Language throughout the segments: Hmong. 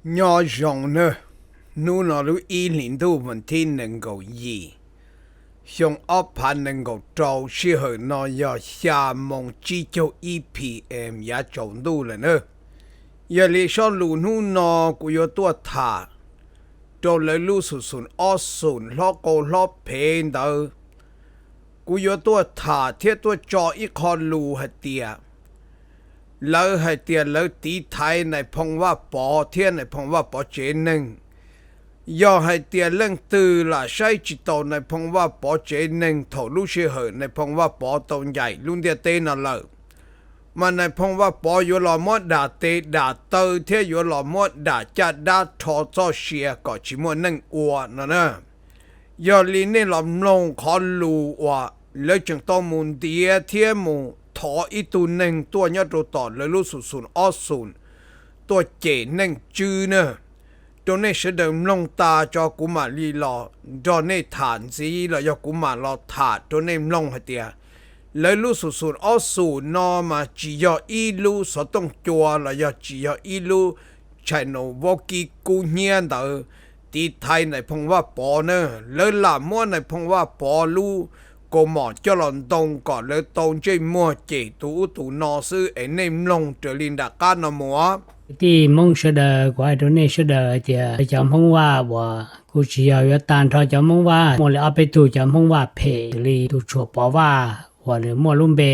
Nyob zoo nawb, hnub no lub ib hlis ntuj vas thib nees nkaum yim, xyoo ob phav nees nkaum rau, sij hawm no yog xya moos tsib caug ib P M yav tsaus ntuj lawm nawb. Yog li zaj lus hnub no kuv yuav tuaj tham rau lawv lub xum xum ob xum hlob qau hlob phem ntawd, kuv yuav tuaj tham thiab tuaj tso ib qho lus hais tias, lawv hais tias lawv tiv thaiv Nais Phoo Vaj Pov thiab Nais Phoo Vaj Pov tsev neeg. Yog hais tias leej twg lam saib tsis taus Nais Phoo Vaj Pov tsev neeg thaum lub sij hawm Nais Phoo Vaj Pov tau ncaim lub ntiaj teb no lawm, mas Nais Phoo Vaj Pov yuav los muab dam tes dam taw thiab yuav los muab dam caj dab rho txoj sia kom tsis muaj neej ua no na. Yog li nej los mloog qhov lus uas lawv tseem tau mus ntiav thiab mus thov ib tug neeg tuaj nyob rau tom lawv lub xum xum ob xum tuaj cem neej tswb na. Rau nej sawv daws mloog tas tso kuv mam li los nrog nej tham ntxiv los yog kuv mam los tham rau nej mloog hais tias lawv lub xum xum ob xum no mas tsis yog ib lub xov tooj cua los yog tsis yog ib lub channel vaub kib kub hnyiab ntawd tiv thaiv Nais Phoo Vaj Pov na. Lawv lam muab Nais Phoo Vaj Pov lub kaus mom coj los ntoo kom lawv tau ntsej muag cem tus ub tus no xwb es nej mloog raws li nram qab no mus. Kwv tij Hmoob sawv daws, kuv hais rau nej sawv daws hais tias cov Hmoob Vaj uas kuj tsis yog yuav tag nrho cov Hmoob Vaj, muaj li ob peb tug cov Hmoob Vaj phem li tus Tshuas Pov Vaj uas nws muaj lub npe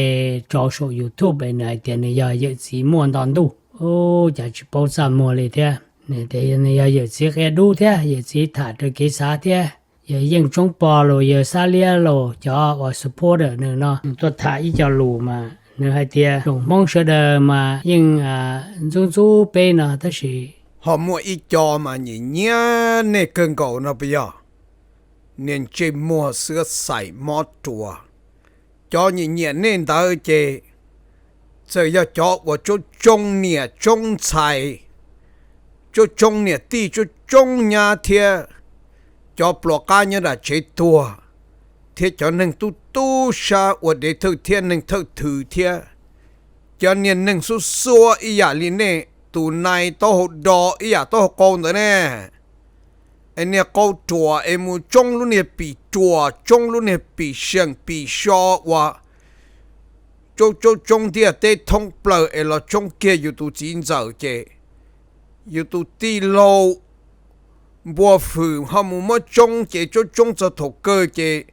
tso saum YouTube es nws hais tias nws yog yawm txiv muaj nto ntuj. Ub, cas tsis paub txaj muag li thiab. Nws tias nws yog yawm txiv qia dub thiab yawm txiv tham raws kev xav thiab. Yawg Yeej Tsoob Pog los yawg Xab Liab los cov uas supporter nws no, nws tuaj tham ib co lus mas nws hais tias tsoom Hmoob sawv daws mas yeej ntxub ntxub peb no tab sis ho muaj ib co mas nyiam nyiam nej kawg nkaus no puas yog? Niag ntsej muag xwb xaim mob ruas. Cov nyiam nyiam nej ntawd ces txawm yog cov uas tsoob tsoob niam tsoob ntxhais, tsoob tsoob niam tij tsoob tsoob nyab thiab cov pluas qab nyob nram tsev tuag, thiab cov neeg tub tub sab ua dev thawj thiab neeg thawj thwm thiab cov niag neeg xub xuab ib yam li nej tus nai taub hau do ib yam taub hau qau ntawd ne. Es niag qau ruam es mus tsoob lub niag pim ruam, tsoob lub niag pim seem pim so uas tsoob tsoob tsoob ntiaj teb thoob plaws es los tsoob kiag yus tus txiv ntxawm ces yus tus tij laug npua fwm ho mus muab tsoob ces tsoob tsoob txog thaum kawg ces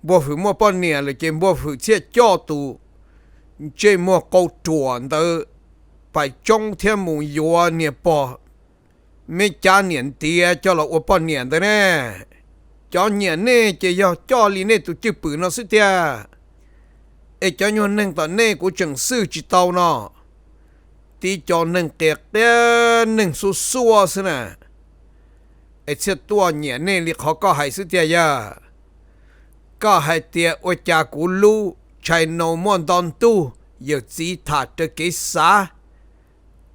npua fwm muaj poj niam lawm ces npua fwm thiaj coj tus ntsej muag qau ruam ntawd pais tsoob thiab mus yuav niag pog me cav niam ntiav coj los ua poj niam ntawd ne. Cov nyiam nej ces yog coj li nej tus cwj pwm no xwb tiag. Es cov nyuag neeg tom nej kuv tseem xwj tsis tau no, tib cov neeg qias qias neeg xuaj xuaj xwb na. Es thiaj tuaj nyiam nej li qhov koj hais xwb tiag yog. Koj hais tias ua cas kuv lub channel muaj nto ntuj, yawm txiv tham raws kev xav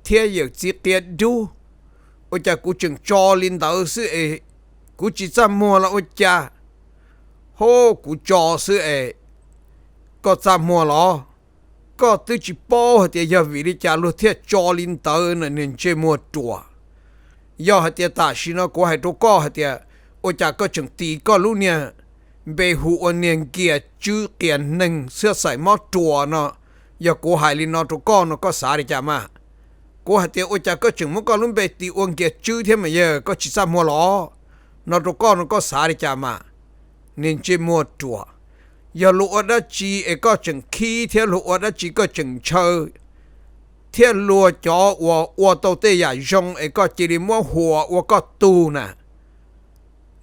thiab yawm txiv qia dub, ua cas kuv tseem tso li ntawd xwb es kuv tsis txaj muag los ua cas? Ho kuv tso xwb es koj txaj muag los? Koj twb tsis paub hais tias yog vim li cas luag thiaj tso li ntawd no niag ntsej muag ruam. Yog hais tias tam sim no kuv hais rau koj hais tias ua cas koj tseem tis koj lub niag npe hu ua niag nkias tswb qias neeg xwb xaim mob ruas no, yog kuv hais li no rau koj no koj xav li cas mas? Kuv hais tias ua cas koj tseem muab koj lub npe tis ua nkias tswb thiab mas yog koj tsis txaj muag los? No rau koj no koj xav li cas mas? Niag ntsej muag ruam, yog luag ua dab tsi es koj tseem khib thiab luag ua dab tsi koj tseem ntshaw, thiab luag cov uas ua tau tej yam zoo es koj cia li muab huas ua koj tug na.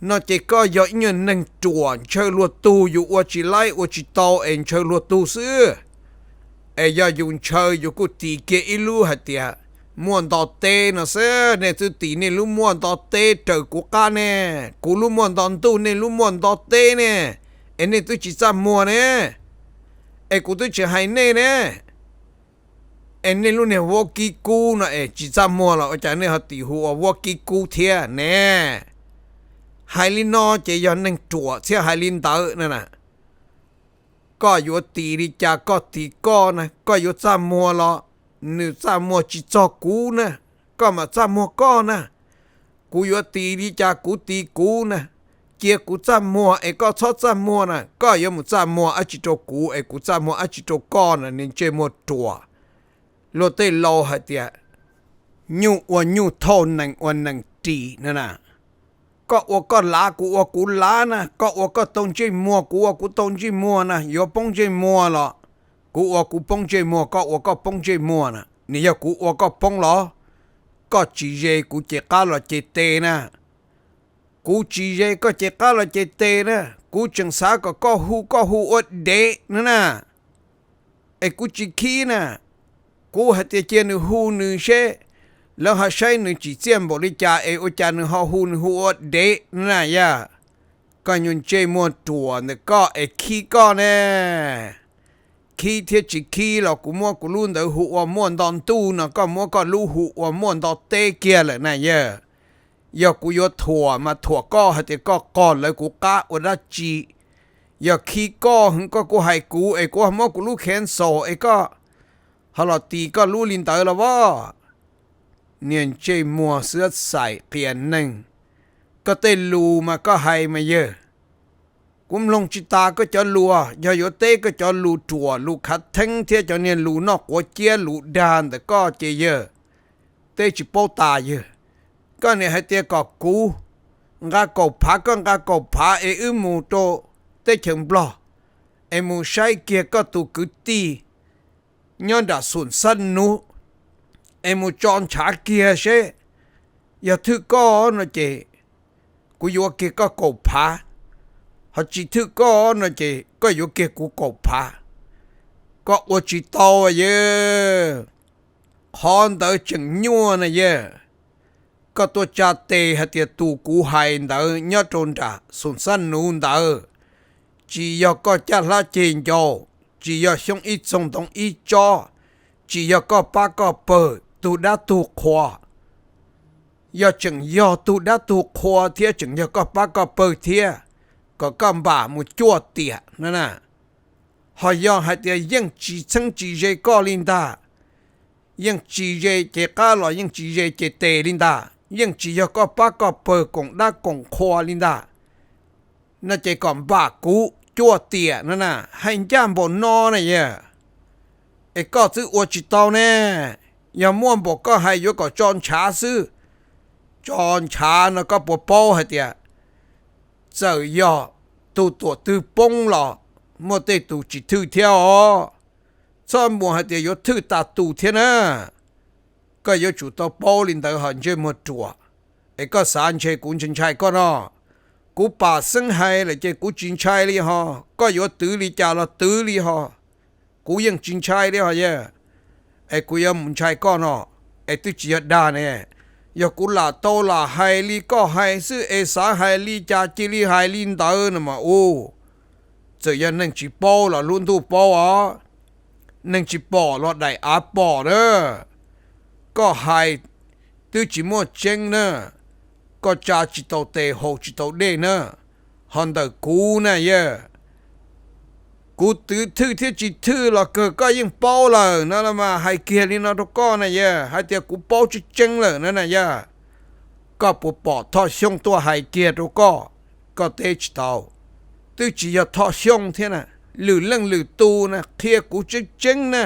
No ces koj yog ib nyuag neeg ruam ntshaw luag tug, yus ua tsis laib ua tsis tau es ntshaw luag tug xwb. Es yog yus ntshaw yus kuj tis kiag ib lub hais tias muaj nto teb no xwb, nej twb tis nej lub muaj nto teb raws kuv qab ne, kuv lub muaj nto ntuj nej lub muaj nto teb ne, es nej twb tsis txaj muag ne, es kuv twb tsis hais nej ne. Es nej lub niag vuab kib kub no es tsis txaj muag los ua cas nej ho tis hu ua vuab kib kub thiab ne? Hais li no ces yog neeg ruam thiaj hais li ntawd na. Koj yuav tis li cas koj tis koj na, koj yuav txaj muag los nws txaj muag tsis txog kuv na. koj mam txaj muag koj na. Kuv yuav tis li cas kuv tis kuv na. Cia kuv txaj muag es koj txhob txaj muag na. Koj yuav mus txaj muag dab tsi rau kuv es kuv txaj muag dab tsi rau koj na, niag ntsej muag ruam. Luag tej laus hais tias, nyuj ua nyuj thauj, nees ua nees ris na na. Koj ua koj lav, kuv ua kuv lav na. Koj ua koj tau ntsej muag, kuv ua kuv tau ntsej muag na. Yuav poob ntsej muag los kuv ua kuv poob ntsej muag, koj ua koj poob ntsej muag na. Nws yog kuv ua koj poob los koj tsis ze kuv ces qab los ces tes na. Kuv tsis ze koj ces qab los ces tes na. Kuv tseem xav kom koj hu, koj hu ua dev na na. Es kuv tsis khib na. Kuv hais tias cia nws hu nws seb, lawv ho saib nws tsim txiaj npaum li cas es ua cas nws ho hu nws hu ua dev na yog. Koj nyuag ntsej muag ruam ntawm koj es khib koj ne. Khib thiab tsis khib los kuv muab kuv lub ntawd hu ua muaj nto ntuj no, koj muab koj lub hu ua muaj nto teb kiag lawm na yog. Yog kuv yuav thuam mas thuam koj hais tias koj qog lawv kuv qab ua dab tsi. Yog khib koj heev koj kuj hais kuv es kuv muab kuv lub cancel es koj ho los tis koj lub li ntawd los as. Niag ntsej muag xwb xais qias neeg. Koj tej lus mas koj hais mas yawg, kuv mloog tsis tas koj cov lus. Yog yuav teb koj cov lus ruam lus khav theeb thiab cov niag lus noj quav ciab lus dag ntawm koj ces yawg, teb tsis paub tas yawg. Koj niam hais tias kom kuv nqa kaum phav, koj nqa kaum phav es wb mus rau teb chaws Nplog es mus saib kiag koj tus kwv tij nyob nram Xum Xab Nuv es mus tso ntshav kiag seb yog thwj koj no ces kuv yuav kiag koj kaum phav, ho tsis thwj koj no ces koj yuav kiag kuv kaum phav. Koj ua tsis tau yawg. Qhov ntawd tseem nyuaj na yawg. Koj tuaj tsa tes hais tias tus kuv hais ntawd nyob rau nram Xum Xab Nuv ntawd, tsis yog koj caj hlab ceg ncau, tsis yog xyoob ib txoog ntoo ib tsob, tsis yog koj pab koj pawg tug dab tug qhua. Yog tseem yog tug dab tug qhua thiab tseem yog koj pab koj pawg thiab, kom koj npam mus cuaj tiam na na. Ho yog hais tias yeej tsis txheeb tsis ze koj li ntag, yeej tsis ze ces qab los yeej tsis ze ces tes li ntag, yeej tsis yog koj pab koj pawg koom dab koom qhua li ntag, no ces kom npam kuv cuaj tiam no na. Hais ncaj npaum no na yawg, es koj twb ua tsis tau ne. Yog muaj npaum koj hais yuav kom tso ntshav xwb, tso ntshav no koj puas paub hais tias txawm yog tus tuam twg poob los muaj tej tus tsis thwj thiab os. Txhob mus hais tias yuav thwj tas tus thiab na. Koj yuav tsum tau paub li ntawd ho ntsej muag ruam. Es koj xav ntshe kuv ntshai ntshai koj no? Kuv pam xeeb hais lawm ces kuv tsis ntshai li ho. Koj yuav twv li cas los twv li ho, kuv yeej tsis ntshai li ho yawg. Es kuv yuav mus ntshai koj no? Es twb tsis yog dag ne. Yog kuv lam tau lam hais li koj hais xwb es xav hais li cas cia li hais li ntawd no mas u, txawm yog neeg tsis paub los lub ntuj paub os, neeg tsis pom los daim av pom na. Koj hais twb tsis muaj tseeb na, koj tsa tsis tau tes haus tsis tau dej na. Ho ntawm kuv na yawg, kuv twv thwj thiab tsis thwj los kawg koj yeej paub lawm na los mas hais kiag li no rau koj na yawg, hais tias kuv paub tseeb tseeb lawm na na yawg. Koj puas pom Thoj Xyooj tuaj hais kiag rau koj? Koj teb tsis tau. Twb tsis yog Thoj Xyooj thiab na, lwm leej lwm tus na qhia kuv tseeb tseeb na.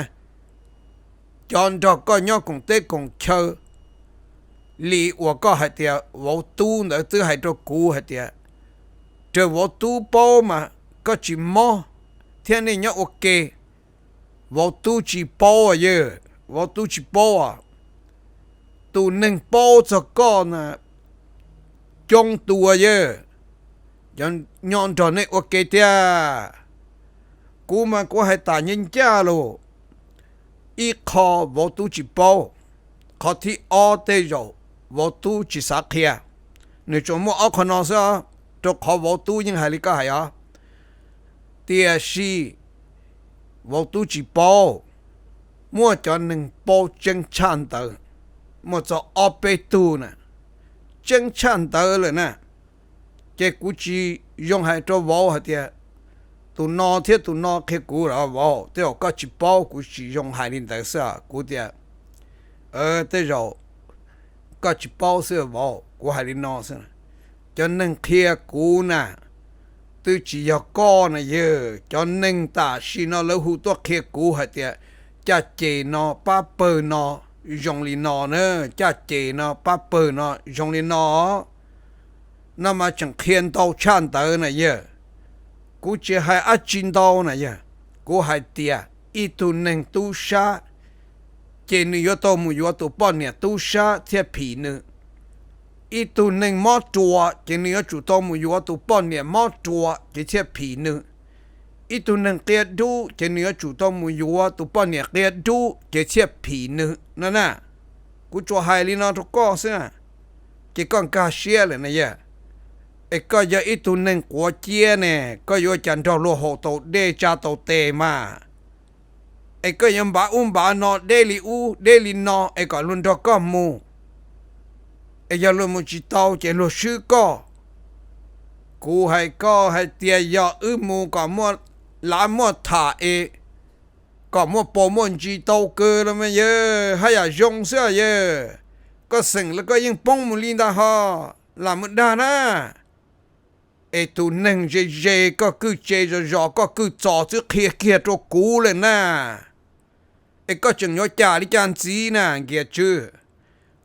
Cov nrog koj nyob koom teb koom chaw li uas koj hais tias vauv tub ntawd twb hais rau kuv hais tias, raws vauv tub paub mas koj tsis mob thiab nej nyob ua ke. Vauv tub tsis paub yawg, vauv tub tsis paub. Tus neeg paub txog koj na coob tus yawg, nyob nrog nej ua ke tiag. Kuv mas kuv hais tas ncaj ncaj los, ib qho vauv tub tsis paub, qhov thib ob tej zaum vauv tub tsis xav qhia. Nws tsuas muaj ob qho no xwb, rau qhov vauv tub yeej hais li koj hais os. Tiam sis vauv tub tsis paub, muaj cov neeg paub tseeb tshaj ntawd, muaj txog ob peb tug na, tseeb tshaj ntawd lawm na. Ces kuv tsis zoo hais rau vauv hais tias tus no thiab tus no qhia kuv los vauv, tej zaum koj tsis paub, kuv tsis zoo hais li ntawd xwb. Kuv tias tej zaum Koj tsis paub xwb vauv, kuv hais li no xwb. Cov neeg qhia kuv na, twb tsis yog koj na yawg. Cov neeg tam sim no lawv hu tuaj qhia kuv hais tias caj ces no pab pawg no zoo li no na, caj ces no pab pawg no zoo li no. No mas tseem qhia ntau tshaj ntawd na yawg. Kuv tsis hais dab tsi ntau na yawg, kuv hais tias ib tug neeg tub sab ces nws yuav tau mus yuav tus poj niam tub sab thiaj phim nws. Ib tug neeg mob ruas ces nws yuav tsum tau mus yuav tus poj niam mob ruas ces thiaj phim nws. Ib tug neeg qia dub ces nws yuav tsum tau mus yuav tus poj niam qia dub ces thiaj phim nws no na. Kuv tsuas hais li no rau koj xwb, ces koj nkag siab lawm na yawg. Es koj yog ib tug neeg quav ciab ne, koj yuav cas nrog luag haus tau dej tsa tau tes mas? Es koj yuav npav ub npav no, deb li ub deb li no es kom luag nrog koj mus, es yog luag mus tsis tau ces luag swb koj. Kuv hais koj hais tias yog wb mus kom muaj lav muaj tham es kom muaj paus muaj ntsis tau kawg los mas yawg, haj yam zoo xwb yawg. Koj xeem los koj yeej poob mus li ntag ho, lam mus dag na. Es tus neeg ze ze koj kwj tse zos zos koj kwj txos twb qhia kiag rau kuv lawm na. Es koj tseem yuav cas li cas ntxiv na Nkias Tswb?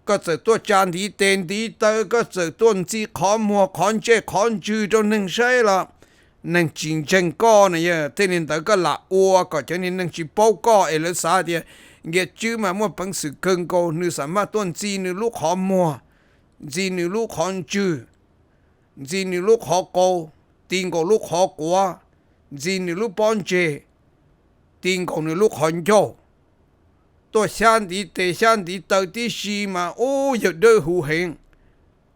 Koj txawm tuaj tsa ntiv tes ntiv taw, koj txawm tuaj ntxi qhov muag qhov ntsej qhov ntswg rau neeg saib los neeg tsis ntseeg koj na yawg. Tej li ntawd koj lam ua kom cov niag neeg tsis paub koj es lawv xav tias Nkias Tswb mas muaj peev xwm kawg nkaus, nws xam maj tuaj ntxi nws lub qhov muag, ntxi nws lub qhov ntswg, ntxi nws lub qhov qau, ti nkaus lub qhov quav, ntxi nws lub pob ntseg, ti nkaus nws lub qhov ncauj, tuaj xyab ntiv tes xyab ntiv taw tib si mas ub yawg dawb huv heev.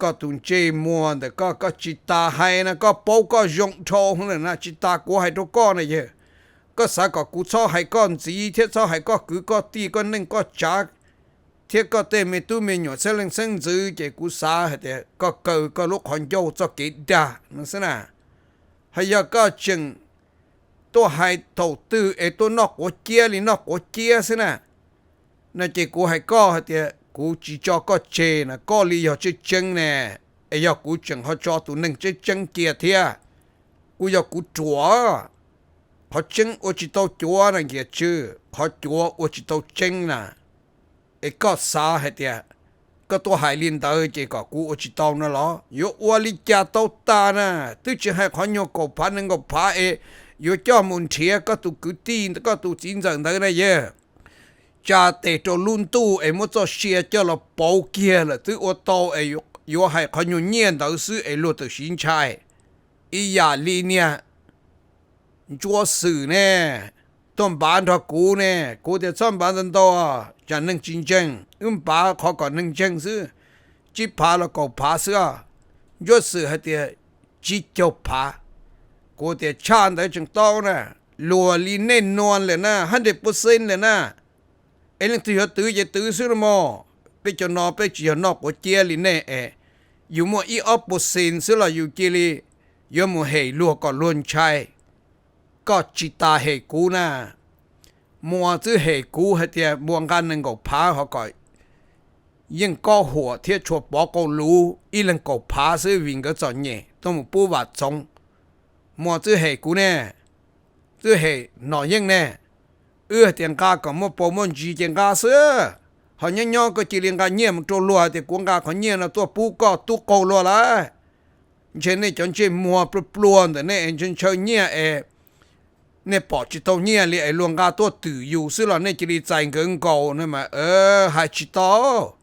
Koj tus ntsej muag ntawm koj, koj tsis tas hais na, koj paub koj zoo dhau lawm na, tsis tas kuv hais rau koj na yawg. Koj xav kom kuv txhob hais koj ntxiv thiab txhob hais koj kwv koj tij koj neej koj tsav thiab koj tej me tub me nyuam xeeb leej xeeb ntxwv ces kuv xav hais tias koj kaw koj lub qhov ncauj txoj kev dag no xwb na. Ho yog koj tseem tuaj hais thaum twg es tuaj noj quav ciab li noj quav ciab xwb na, no ces kuv hais koj hais tias kuv tsis tso koj tseg na, koj li yog tseeb tseeb ne, es yog kuv tseem ho tso tus neeg tseeb tseeb cia thiab. Kuv yog kuv ruam, qhov tseeb ua tsis tau cuav na Nkias Tswb, qhov cuav ua tsis tau tseeb na. Es koj xav hais tias koj tuaj hais li ntawd ces kom kuv ua tsis tau no los? Yuav ua li cas tau tas na? Twb tsis hais qhov nyuag kaum phav nees nkaum phav es yuav coj mus nrhiav koj tus kwv tij koj tus txiv ntxawm ntawd na yawg. Tsa tes rau lub ntuj es muab txoj sia coj los pauv kiag lawm twb ua tau es yuav hais qhov nyuag nyiaj ntawd xwb es luag tam siv ntshai. Ib yam li niag Ntsuab Xwm ne, tuaj npav nrog kuv ne, kuv tias txhob npav ntau ntau, tsam neeg tsis ntseeg, wb npav qhov kom neeg ntseeg xwb, tsib phav los kaum phav xwb. Ntsuab Xwm hais tias tsib caug phav. Kuv tias tshaj ntawd tseem tau na, luag li nej nua lawm na, hundred percent lawm na. Es leej twg yuav twv ces twv xwb no mog. Peb cov no peb tsis yog noj quav ciab li nej es, yus muaj ib ob percent xwb los yus cia li yuav mus hem luag kom luag ntshai. Koj tsis tas hem kuv na. Muas twb hem kuv hais tias Muas nqa nees nkaum phav ho kom Yeej Kob Huam thiab Tshua Pov Qau Luv ib leeg kaum phav xwb vim nkawd txom nyem tuaj mus pub Vam Txoov. Muas twb hem kuv ne, twb hem Nom Yeej ne. Wb hais tias nqa kom muaj paus muaj ntsis ces nqa xwb. Ho nyob nyob koj cia li nqa nyiaj mus rau luag hais tias kuv nqa qhov nyiaj no tuaj pub koj tub qaug luag lawm. Ntshe nej cov ntsej muag pluag pluag ntawm nej es ntshaw ntshaw nyiaj es nej pom tsis tau nyiaj li es luag nqa tuaj twm yus xwb los nej cia li txais nkawd nkaus no mas hais tsis tau.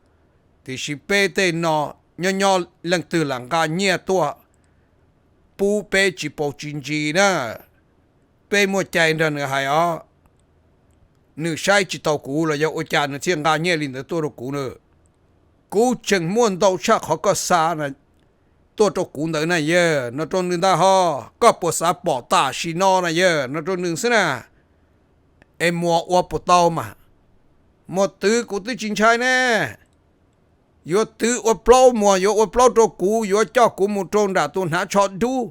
Tiam sis peb tej no nyob nyob leej twg lam nqa nyiaj tuaj pub peb tsis paus tsis ntsis na. Peb muaj cai nrog nws hais os. Nws saib tsis taus kuv los yog ua cas nws thiaj nqa nyiaj li ntawd tuaj rau kuv na. Kuv tseem muaj ntau tshaj qhov koj xav na tuaj rau kuv ntawd na yawg, no rau nws ntag ho. Koj puas xav pom tam sim no na yawg, no rau nws xwb na. Es Muas ua puas tau mas? Muas twv kuv twb tsis ntshai ne. Yuav twv ua plaub, Muas yuav ua plaub rau kuv, yuav coj kuv mus rau nram tus hnav tsho dub.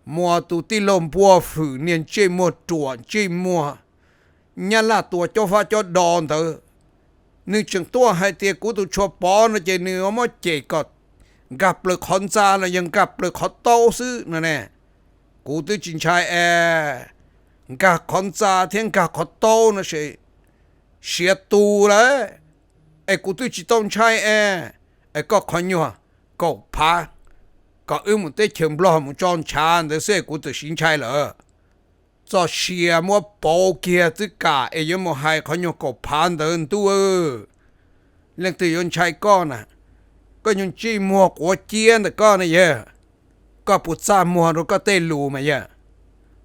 Muas tus tij laug npua fwm niag ntsej muag ruam ntsej muag Nyab Laj tua cob fab cob do ntawd, Nws tseem tuaj hais tias kuv tus Tshuas Pov no ces nws muab cem kom nkag plaws qhov ntxa los yog nkag plaws qhov taub xwb no ne. Kuv twb tsis ntshai es, nkag qhov ntxa thiab nkag qhov taub no es siav tu lawm, es kuv twb tsis tau ntshai es, es koj qhov nyuag kaum phav kom wb mus teb chaws Nplog mus tso ntshav ntawd xwb es kuv txawm siv ntshai lawm. Txoj sia muab pauv kiag twb kam es yuav mus hais qhov nyuag kaum phav ntawd ntuj. Leej twg yuav ntshai koj na? Koj nyuag ntsej muag quav ciab ntawm koj na yog, koj puas txaj muag rau koj tej lus mas yog?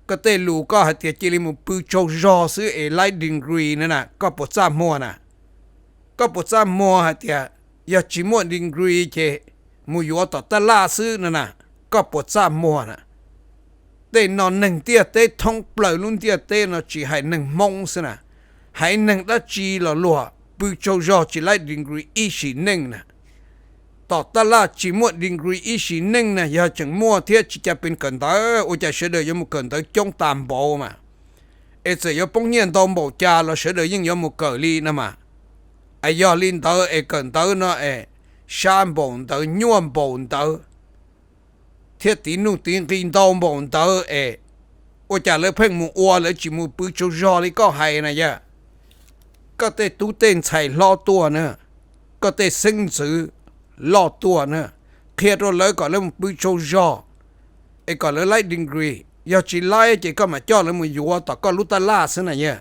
Koj tej lus koj hais tias cia li mus pw tsaug zog xwb es laib degree na na, koj puas txaj muag na? Koj puas txaj muag hais tias yog tsis muaj degree ces mus yuav tom taj laj xwb no na? Koj puas txaj muag na? Tej no neeg ntiaj teb thoob plaws lub ntiaj teb no tsis hais neeg Hmoob xwb na, haiv neeg dab tsi los luag pw tsaug zog tsis laib degree ib sim neej na. Tom taj laj tsis muaj degree ib sim neej na, yog tseem muaj thiab tsis ca pes kawm ntawv ua cas sawv daws yuav mus kawm ntawv coob tas npaum mas, es txawm yuav poob nyiaj ntau npaum cas los sawv daws yeej yuav mus kawm li no mas. Es yog li ntawd es kawm ntawv no es sab npaum ntawd nyuaj npaum ntawd thiab tiv nuj tiv nqi ntau npaum ntawd es ua cas lawv pheej mus ua lawv tsis mus pw tsaug zog li koj hais na yog? Koj tej tub tej ntxhais hlob tuaj na, koj tej xeeb ntxwv loj tuaj na, qhia rau lawv kom lawv mus pw tsaug zog es kom lawv laib degree, yog tsis laib ces koj mam coj lawv mus yuav tom koj lub taj laj xwb na yog.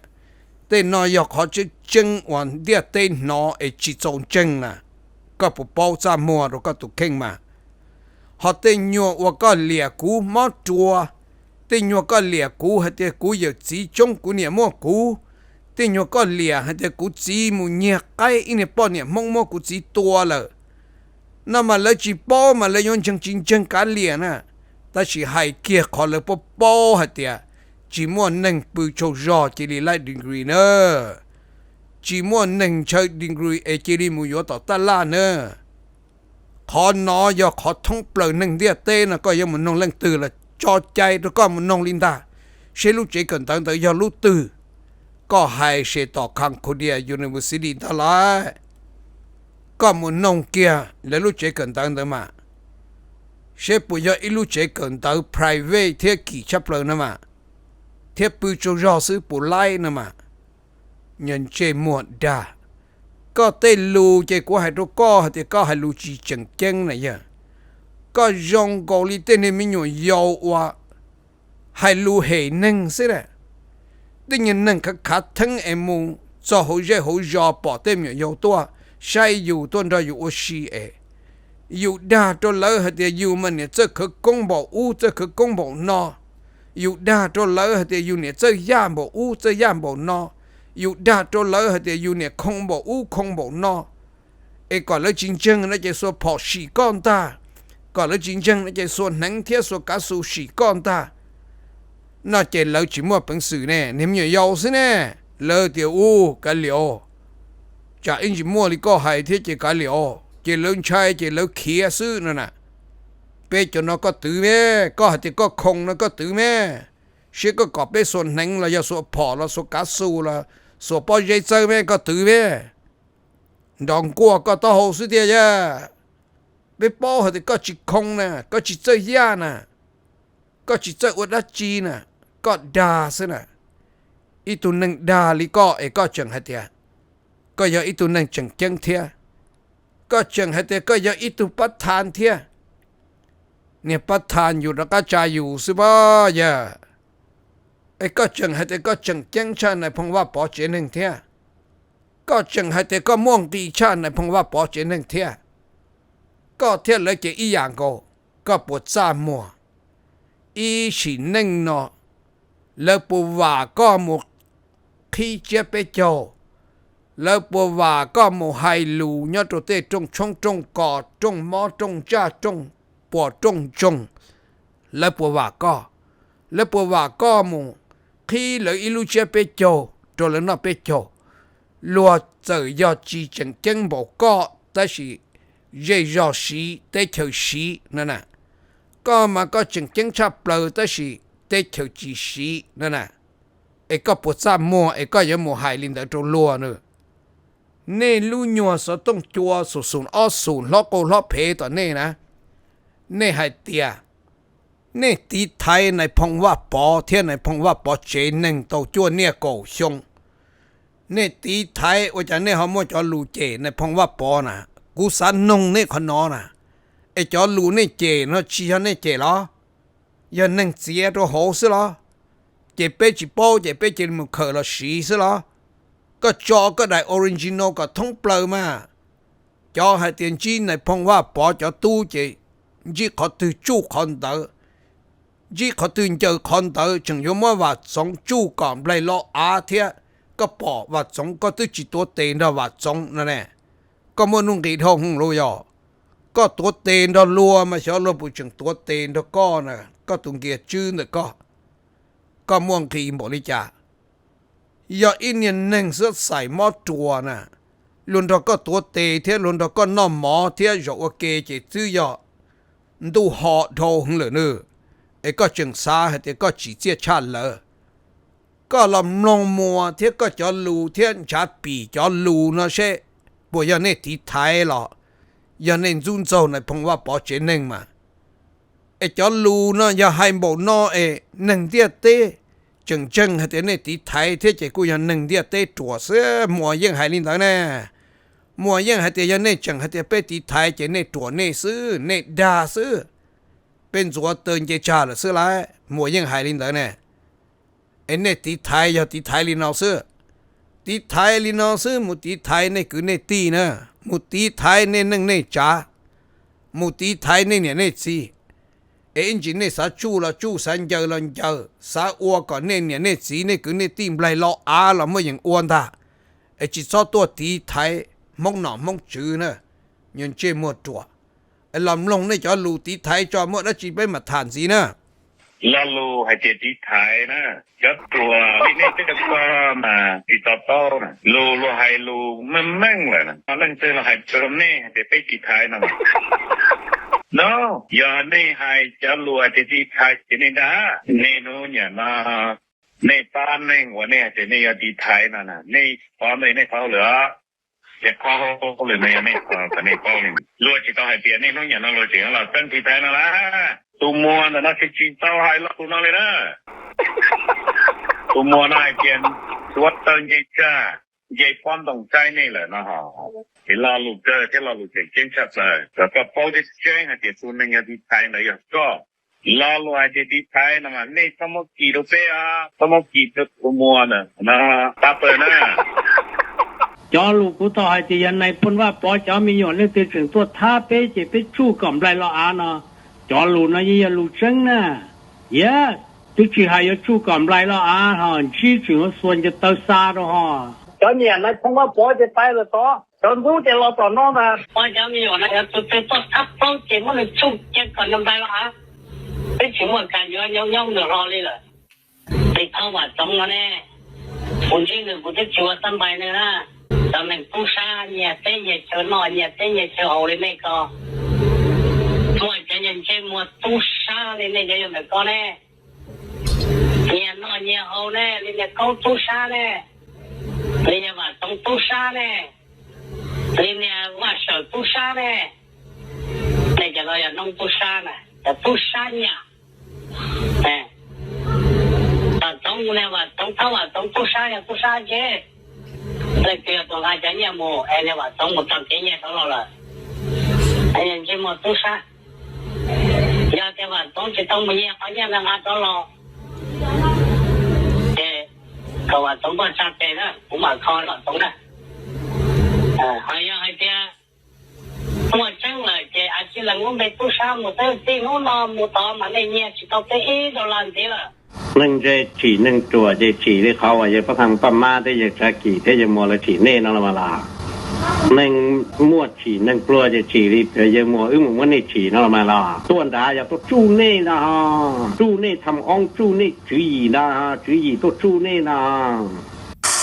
Tej no yog qhov tseeb tseeb uas ntiaj teb hnov es tsis txaus ntseeg na. Koj puas paub txaj muag rau koj tus kheej mas? Ho tej nyuag uas koj liam kuv mob ruas, tej nyuag koj liam kuv hais tias kuv yawm txiv tsoob kuv niam muaj kuv, tej nyuag koj liam hais tias kuv txiv mus nyiag qaib ib niag poj niam Hmoob muab kuv txiv tua lawm no mas lawv tsis paub mas lawv yuav ntseeg tsis ntseeg kav liam na. Tab sis hais kiag qhov lawv paub paub hais tias tsis muaj neeg pw tsaug zog cia li laib degree na, tsis muaj neeg ntshaw degree es cia li mus yuav tom taj laj na. Qhov no yog qhov thoob plaws neeg ntiaj teb no, koj yuav mus noog leej twg los tso cai rau koj mus noog li ntag, seb lub tsev kawm ntawv ntawd yog lub twg. Koj hais se tom Concordia University ntag lauj. Koj mus noog kiag lawv lub tsev kawm ntawv ntawd mas, seb puas yog ib lub tsev kawm ntawv private thiab kim tshaj plaws no mas, thiab pw tsaug zog xwb puas laib no mas. Nyuag ntsej muag dag, koj tej lus ces kuv hais rau koj hais tias koj hais lus tsis tseem ceeb na yog. Koj zoo nkaus li tej niag me nyuam yaus uas hais lus hem neeg xwb na. Tej nyuag neeg khav khav theeb es mus txog hauv zej hauv zos pom tej me nyuam yaus tuaj saib yus tuaj nrog yus ua si es yus dag rau lawv hais tias yus mas niam txawj khawv koob npaum ub txawj khawv koob npaum no. Yus dag rau lawv hais tias yus niam txawj yaj npaum ub txawj yaj npaum no. Yus dag rau lawv hais tias yus niam khoo npaum ub khoo npaum no. Es kom lawv tsis ntseeg no ces xuas phom sim koj ntag. Kom lawv tsis ntseeg no ces xuas hneev thiab xuas kav xu sim koj ntag. No ces lawv tsis muaj peev xwm ne, niag me nyuam yaus xwb ne. Lawv tias, u, kav liam, tsam ib ntsis muaj li koj hais thiab ces kav liam, ces lawv ntshai ces lawv khiav xwb no na. Peb cov no koj twv me, koj hais tias koj khoo no koj twv me, seb koj kom peb xuas hneev los yog xuas phom los xuas kav xu los xuas pob zeb txawb me koj twv me. Nrov nkuaj koj taub hau xwb tiag yog. Peb paub hais tias koj tsis khoo na, koj tsis txawj yaj na, koj tsis txawj ua dab tsi na, koj dag xwb na. Ib tug neeg dag li koj es koj tseem hais tias koj yog ib tug neeg tseem ceeb thiab. Koj tseem hais tias koj yog ib tug pab tha thiab. Niag pab tha yus rov qab tsa yus xwb pob yog. Es koj tseem hais tias koj tseem ceeb tshaj nais phoo Vaj Pov tsev neeg thiab. Koj tseem hais tias koj muaj nqis tshaj nais phoo Vaj Pov tsev neeg thiab. Koj thiab lawv ces ib yam nkaus, koj puas txaj muag? Ib sim neej no, lawv puas vam koj mus qhib tsiab peb caug? Lawv puas vam koj mus hais lus nyob rau tej rooj tshoob rooj kos rooj mob rooj ntsaj rooj puas rooj ntsoog? Lawv puas vam koj? Lawv puas vam koj mus qhib lawv ib lub tsiab peb caug rau lawv noj peb caug? Luag txawm yog tsis tseem ceeb npaum koj tab sis zej zog siv teb chaws siv no na. Koj mas koj tseem ceeb tshaj plaws tab sis teb chaws tsis siv no na. Es koj puas txaj muag es koj yuav mus hais li ntawd rau luag na? Nej lub nyuag xov tooj cua xum xum ob xum hlob qau hlob phev tom nej na, nej hais tias nej tiv thaiv Nais Phoo Vaj Pov thiab Nais Phoo Vaj Pov tsev neeg tau cuaj niaj kaum xyoo. Nej tiv thaiv ua cas nej ho muaj cov lus cem Nais Phoo Vaj Pov na? Kuv xav noog nej qhov no na, es cov lus nej cem no tsis yog nej cem los? Yog neeg txiav rau hauv xwb los? Ces peb tsis paub ces peb cia li mus khawm los siv xwb los? Koj tso koj daim original kom thoob plaws mas. Cov hais tias ntsib Nais Phoo Vaj Pov cov tub ces ntsib qhov twg tsuj qhov ntawd, ntsib qhov twg ncaws qhov ntawd, tseem yuav muab Vam Txoov tsuj kom nplaig lo av thiab. Koj pom Vam Txoov koj twb tsis tuav tes nrog Vam Txoov no ne. Koj muaj nuj nqis dhau hwv los yog? Koj tuav tes nrog luag mas xyov luag puas tseem tuav tes nrog koj na, koj tus nkias tswb ntawm koj. Koj muaj nqis npaum li cas? Yog ib niag neeg xwb xaiv mob ruas na, luag nrog koj tuav tes thiab luag nrog koj noj mov thiab zaum ua ke ces twb yog ntuj ho dhau hwv lawm nawb. Es koj tseem xav hais tias koj tsim txiaj tshaj lawv? Koj los mloog Muas thiab koj cov lus thiab ntshav pim cov lus no seb puas yog nej tiv thaiv los yog nej ntxub ntxaug Nais Phoo Vaj Pov tsev neeg mas. Es cov lus no yog hais npaum no es neeg ntiaj teb tseem ntseeg hais tias nej tiv thaiv thiab ces kuj yog neeg ntiaj teb ruam xwb. Muas yeej hais li ntawd ne. Muas yeej hais tias yog nej tseem hais tias peb tiv thaiv ces nej ruam nej xwb, nej dag xwb. Peb ntxuav taw nce tsag lawm xwb lauj. Muas yeej hais li ntawd ne. Es nej tiv thaiv yog tiv thaiv li no xwb. Tiv thaiv li no xwb, mus tiv thaiv nej kwv nej tij na, mus tiv thaiv nej neej nej tsav, mus tiv thaiv nej niam nej txiv. Es ib ntsis nej xav tsuj los tsuj, xav ncaws los ncaws, xav ua kom nej niam nej txiv nej kwv nej tij nplaig lo av los muaj yeem ua ntag. Es tsis txhob tuaj tiv thaiv Hmoob nom Hmoob tswv na, nyuag ntsej muag ruam. Es los mloog nej cov lus tiv thaiv tso, muaj dab tsi peb mam tham ntxiv na. Lo lus hais tias tiv thaiv na, cov ruam li nej tej ko mas tsis to taub na. Lus luag hais lus meej meej lawm na, leej twg los hais rau nej hais tias peb tiv thaiv no. No, yog nej hais cov lus hais tias tiv thaiv ces nej dag. Nej hnub nyiam no nej pab neeg uas nej hais tias nej yuav tiv thaiv no, nej pov ntej nej qhov hauj lwm os. Ces qhov hauj lwm no yog nej, kom nej paub li. Luag tsis tau hais tias nej hnub nyiam no luag tseem los txeeb tiv thaiv no las. Tus Muas ntawm no tsis, tsis tau hais lo lus no li na. Tus Muas no hais tias ntxuav taw nce tsag, nce pob ntoo tsaib nej lawm no. Ces lo lus kawg thiab lo lus tseem ceeb tshaj plaws kom koj paub tseeb tseeb hais tias tus neeg yog tiv thaiv ntawd yog koj. Lo lus hais tias tiv thaiv no mas nej txhob muab kis rau peb os, txhob muab kis rau tus Muas ntawm no pab pawg na. Cov lus kuv tau hais tias yog Nais Phoo Vaj Pov cov me nyuam leej twg tseem tuaj thab peb ces peb tsuj kom nplaig lo av no, cov lus no yeej yog lus tseeb na. Yog twb tsis hais yuav tsuj kom nplaig lo av ho ntsib tseem ua xuas ncaws taw xa rau ho. Cov nyiam Nais Phoo Vaj Pov ces pais lawm tod, cov ntxub ces los tom no ntag. Pov cov me nyuam no yog tus twg tuaj thab plaub ces muab nws tsuj cia kom nws nplaig lo av. Twb tsis muaj kas yuav nyob nyob nws hlo li lawm. Tej thaub Vam Txoov no ne, kuv ntsib nws kuv twb tsis ua xab npais nws na. Cov neeg tub sab nyias teb nyias chaw noj nyias teb nyias chaw haus li nej ko, muaj cov nyias ntsej muag tub sab li nej cov yog ntawm ko ne. Nyias noj nyias haus ne, li niag Kaub tub sab ne, li niag Vam Txoov tub sab ne, li niag Vaj Sawm tub sab ne. Nej cov no yog noob tub sab na, cov tub sab nyam. Vam Txoov mus niag Vam Txoov thaub Vam Txoov tub sab yog tub sab ntse. Leej twg yog tus nqa cov nyiaj mus es niag Vam Txoov mus txog kev nyiaj rov los lawm, ntsej muag tub sab. Yog tias Vam Txoov tsis tau mus nyiag qhov nyiaj ntawd nqa rov los, ces kom Vam Txoov npaj tsa tes na, kuv mam kho Vam Txoov na. Ho yog hais tias muaj tseeb lawm ces a tsi lees lub npe tub sab mus, twb txij hnub no mus tod mas nej nyiag tsis tau peb ib dollar ntxiv lawm. Neeg ntse tsim neeg ruam ces tsim li qhov uas yawg Paj Thaj Paj Mab thiab yawg Tsav Kim thiab yawg Muas lawv tsim nej no los mas los? Neeg muaj tsim neeg pluag ces tsim li yawg Muas wb mus muab nej tsim no los mas los? Tuaj nrad yog tuaj tsuj nej ntag, tsuj nej tham oob, tsuj nej tswv yim ntag, tswv yim tuaj tsuj nej ntag.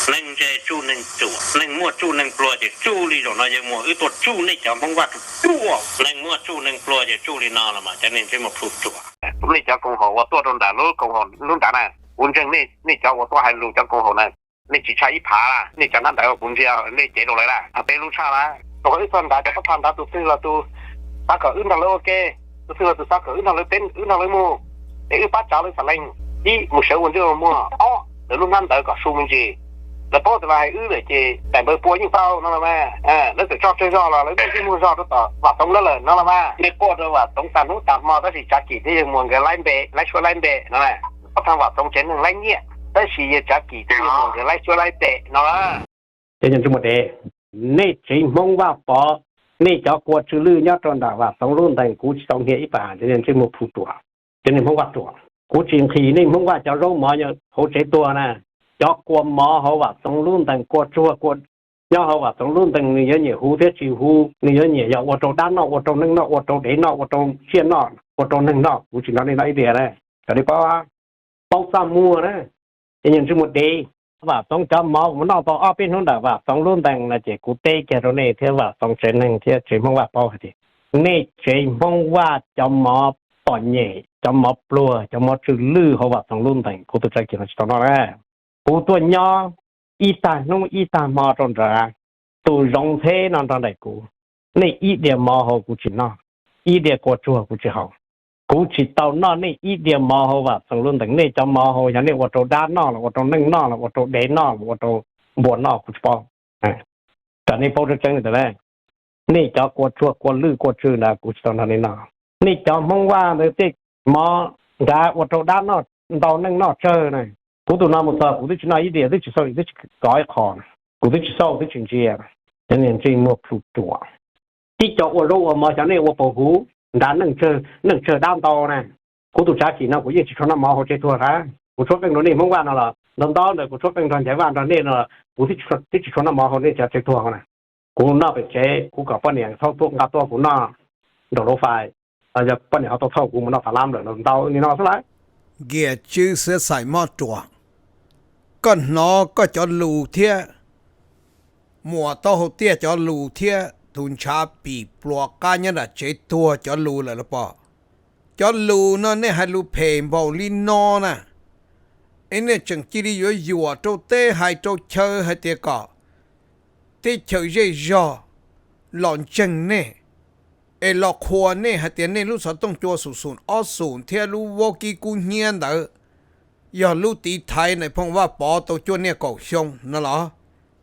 Neeg ntse tsuj neeg ruam, neeg muaj tsuj neeg pluag ces tsuj li zaum no yawg Muas wb tuaj tsuj nej cov Hmoob Vaj Tswv tsuj. Neeg muaj tsuj neeg pluag ces tsuj li no los mas cov neeg ntsej muag plhu ruam. Nej cov koom haum uas tuaj rau nram lub koom haum lub nrad na, kuv ntseeg nej cov uas tuaj hais lus cov koom haum na. nej tsis tshaj ib phav, nej cov hnab ntawv kuv ntsia nej cev rau lawv lawm, peb lub tshaj lawm. Rau qhov wb txog nrad cov pab pha nrad tus twg los tus xav kom wb nrog lawv ua ke, tus twg los tus xav kom wb nrog lawv, wb nrog lawv mus, es wb pab tsav lawv xas leej, ib mus sawv ua ntsej ua muag, ob lawv lub hnab ntawv kom su me ntsis. Lawv paub tias los hais wb lawm ces daim npawb pua yeej tau no los mas, lawv txawm tso tsawg zog los lawv yeej muag zog rau tom Vam Txoov lawm no los mas. Nej quaj rau Vam Txoov tag hnub tag hmo tab sis Tsav Kim thiab Yawg Muas nkawd laib npe, laib suab laib npe no. Pab pha Vam Txoov tsev neeg laib nyiaj tab sis Yawg Tsav Kim thiab Yawg Muas nkawd laib suab laib npe no. Cov niag ntsej muag dev, nej tsev Hmoob Vaj Pov, nej cov kua tsw lwj nyob rau nram Vam Txoov lub ntees kuv tsis tau hnia ib pas, cov niag ntsej muag plhu ruam, cov niag Hmoob Vaj ruam. Kuv tsis nqhis nej Hmoob Vaj cov zaub mov hauv tsev tuag na. Cov kua mov hauv Vam Txoov lub ntees, kua tsuag nyob hauv Vam Txoov lub ntees, nws yuav nyiam huv thiab tsis huv, nws yuav nyiam yog ua rau dab noj, ua rau neeg noj, ua rau dev noj, ua rau tsiaj noj, ua rau neeg noj, kuv tsis nrog nej noj ib diav na. Kom nej paub, paub txaj muag na. Cov niag ntsej muag dev, Vam Txoov cov mov kuv noj tau ob peb hnub ntawm Vam Txoov lub ntees no ces kuv teb kiag rau nej thiab Vam Txoov tsev neeg thiab tsev Hmoob Vaj paub hais tias nej tsev Hmoob Vaj cov mov txom nyem, cov mov pluag, cov mov tsw lwj hauv Vam Txoov lub ntees kuv tus Tsav Kim no tsis tau noj na. Kuv tuaj nyob ib tag hnub ib tag hmo rau nrad, tus Zoov Ntxheb no nrog nraim kuv, nej ib diav mov hauv kuv tsis noj, ib diav kua tsuag kuv tsis haus. Kuv tsis tau noj nej ib diav mov hauv Vam Txoov lub ntees, nej cov mov hauv yog nej ua rau dab noj los ua rau neeg noj los ua rau dev noj los ua rau npua noj kuv tsis paub. Kom nej paub tseeb tseeb li ntawd, nej cov kua tsuag kua lwj kua tsw ntawd kuv tsis tau nrog nej noj. Nej cov Hmoob Vaj ntawd tej mov nrad ua rau dab noj ntau neeg noj tsawg na. Kuv tus no mus txog kuv twb tsis noj ib diav, twb tsis xauj, twb tsis kov ib qho, kuv twb tsis xauj twb tsis ntsia. Cov niag ntsej muag plhu ruam, tib co ua zaub ua mov xyov nej ua paus huv nrad, neeg tsawg dab ntau na. Kuv tus Tsav Kim no kuv yeej tsis tshua noj mov hauv tsev tuag thiab, kuv tshuab qeej rau nej Hmoob Vaj no los ntau ntau ntawm kuv tshuab qeej nrog Ncaiv Vaj nrog nej no, kuv twb tsis tshua noj mov hauv nej cov tsev tuag na. Kuv noj pem tsev, kuv kom poj niam thauj tuaj nqa tuaj kuv noj nraum lub fais, yog poj niam ho tau thauj kuv mus noj fav lab lawm los ntau li no xwb lawm. Nkias Tswb Xwb Xais Mob Ruam, koj hnov koj cov lus thiab Muas Taub Hau Tiaj cov lus thiab tus ntshav pim pluas qab nyob nram tsev tuag cov lus lawm los pom? Cov lus no nej hais lus phem npaum li no na, es nej tseem cia li yuav yuam rau teb hais rau chaw hais tias kom teb chaws zej zog los ntseeg nej, es los qhuas nej hais tias nej lub xov tooj cua xum xum ob xum thiab lub vaub kib kub hnyiab ntawd yog lub tiv thaiv Nais Phoo Vaj Pov tau cuaj niaj kaum xyoo no los?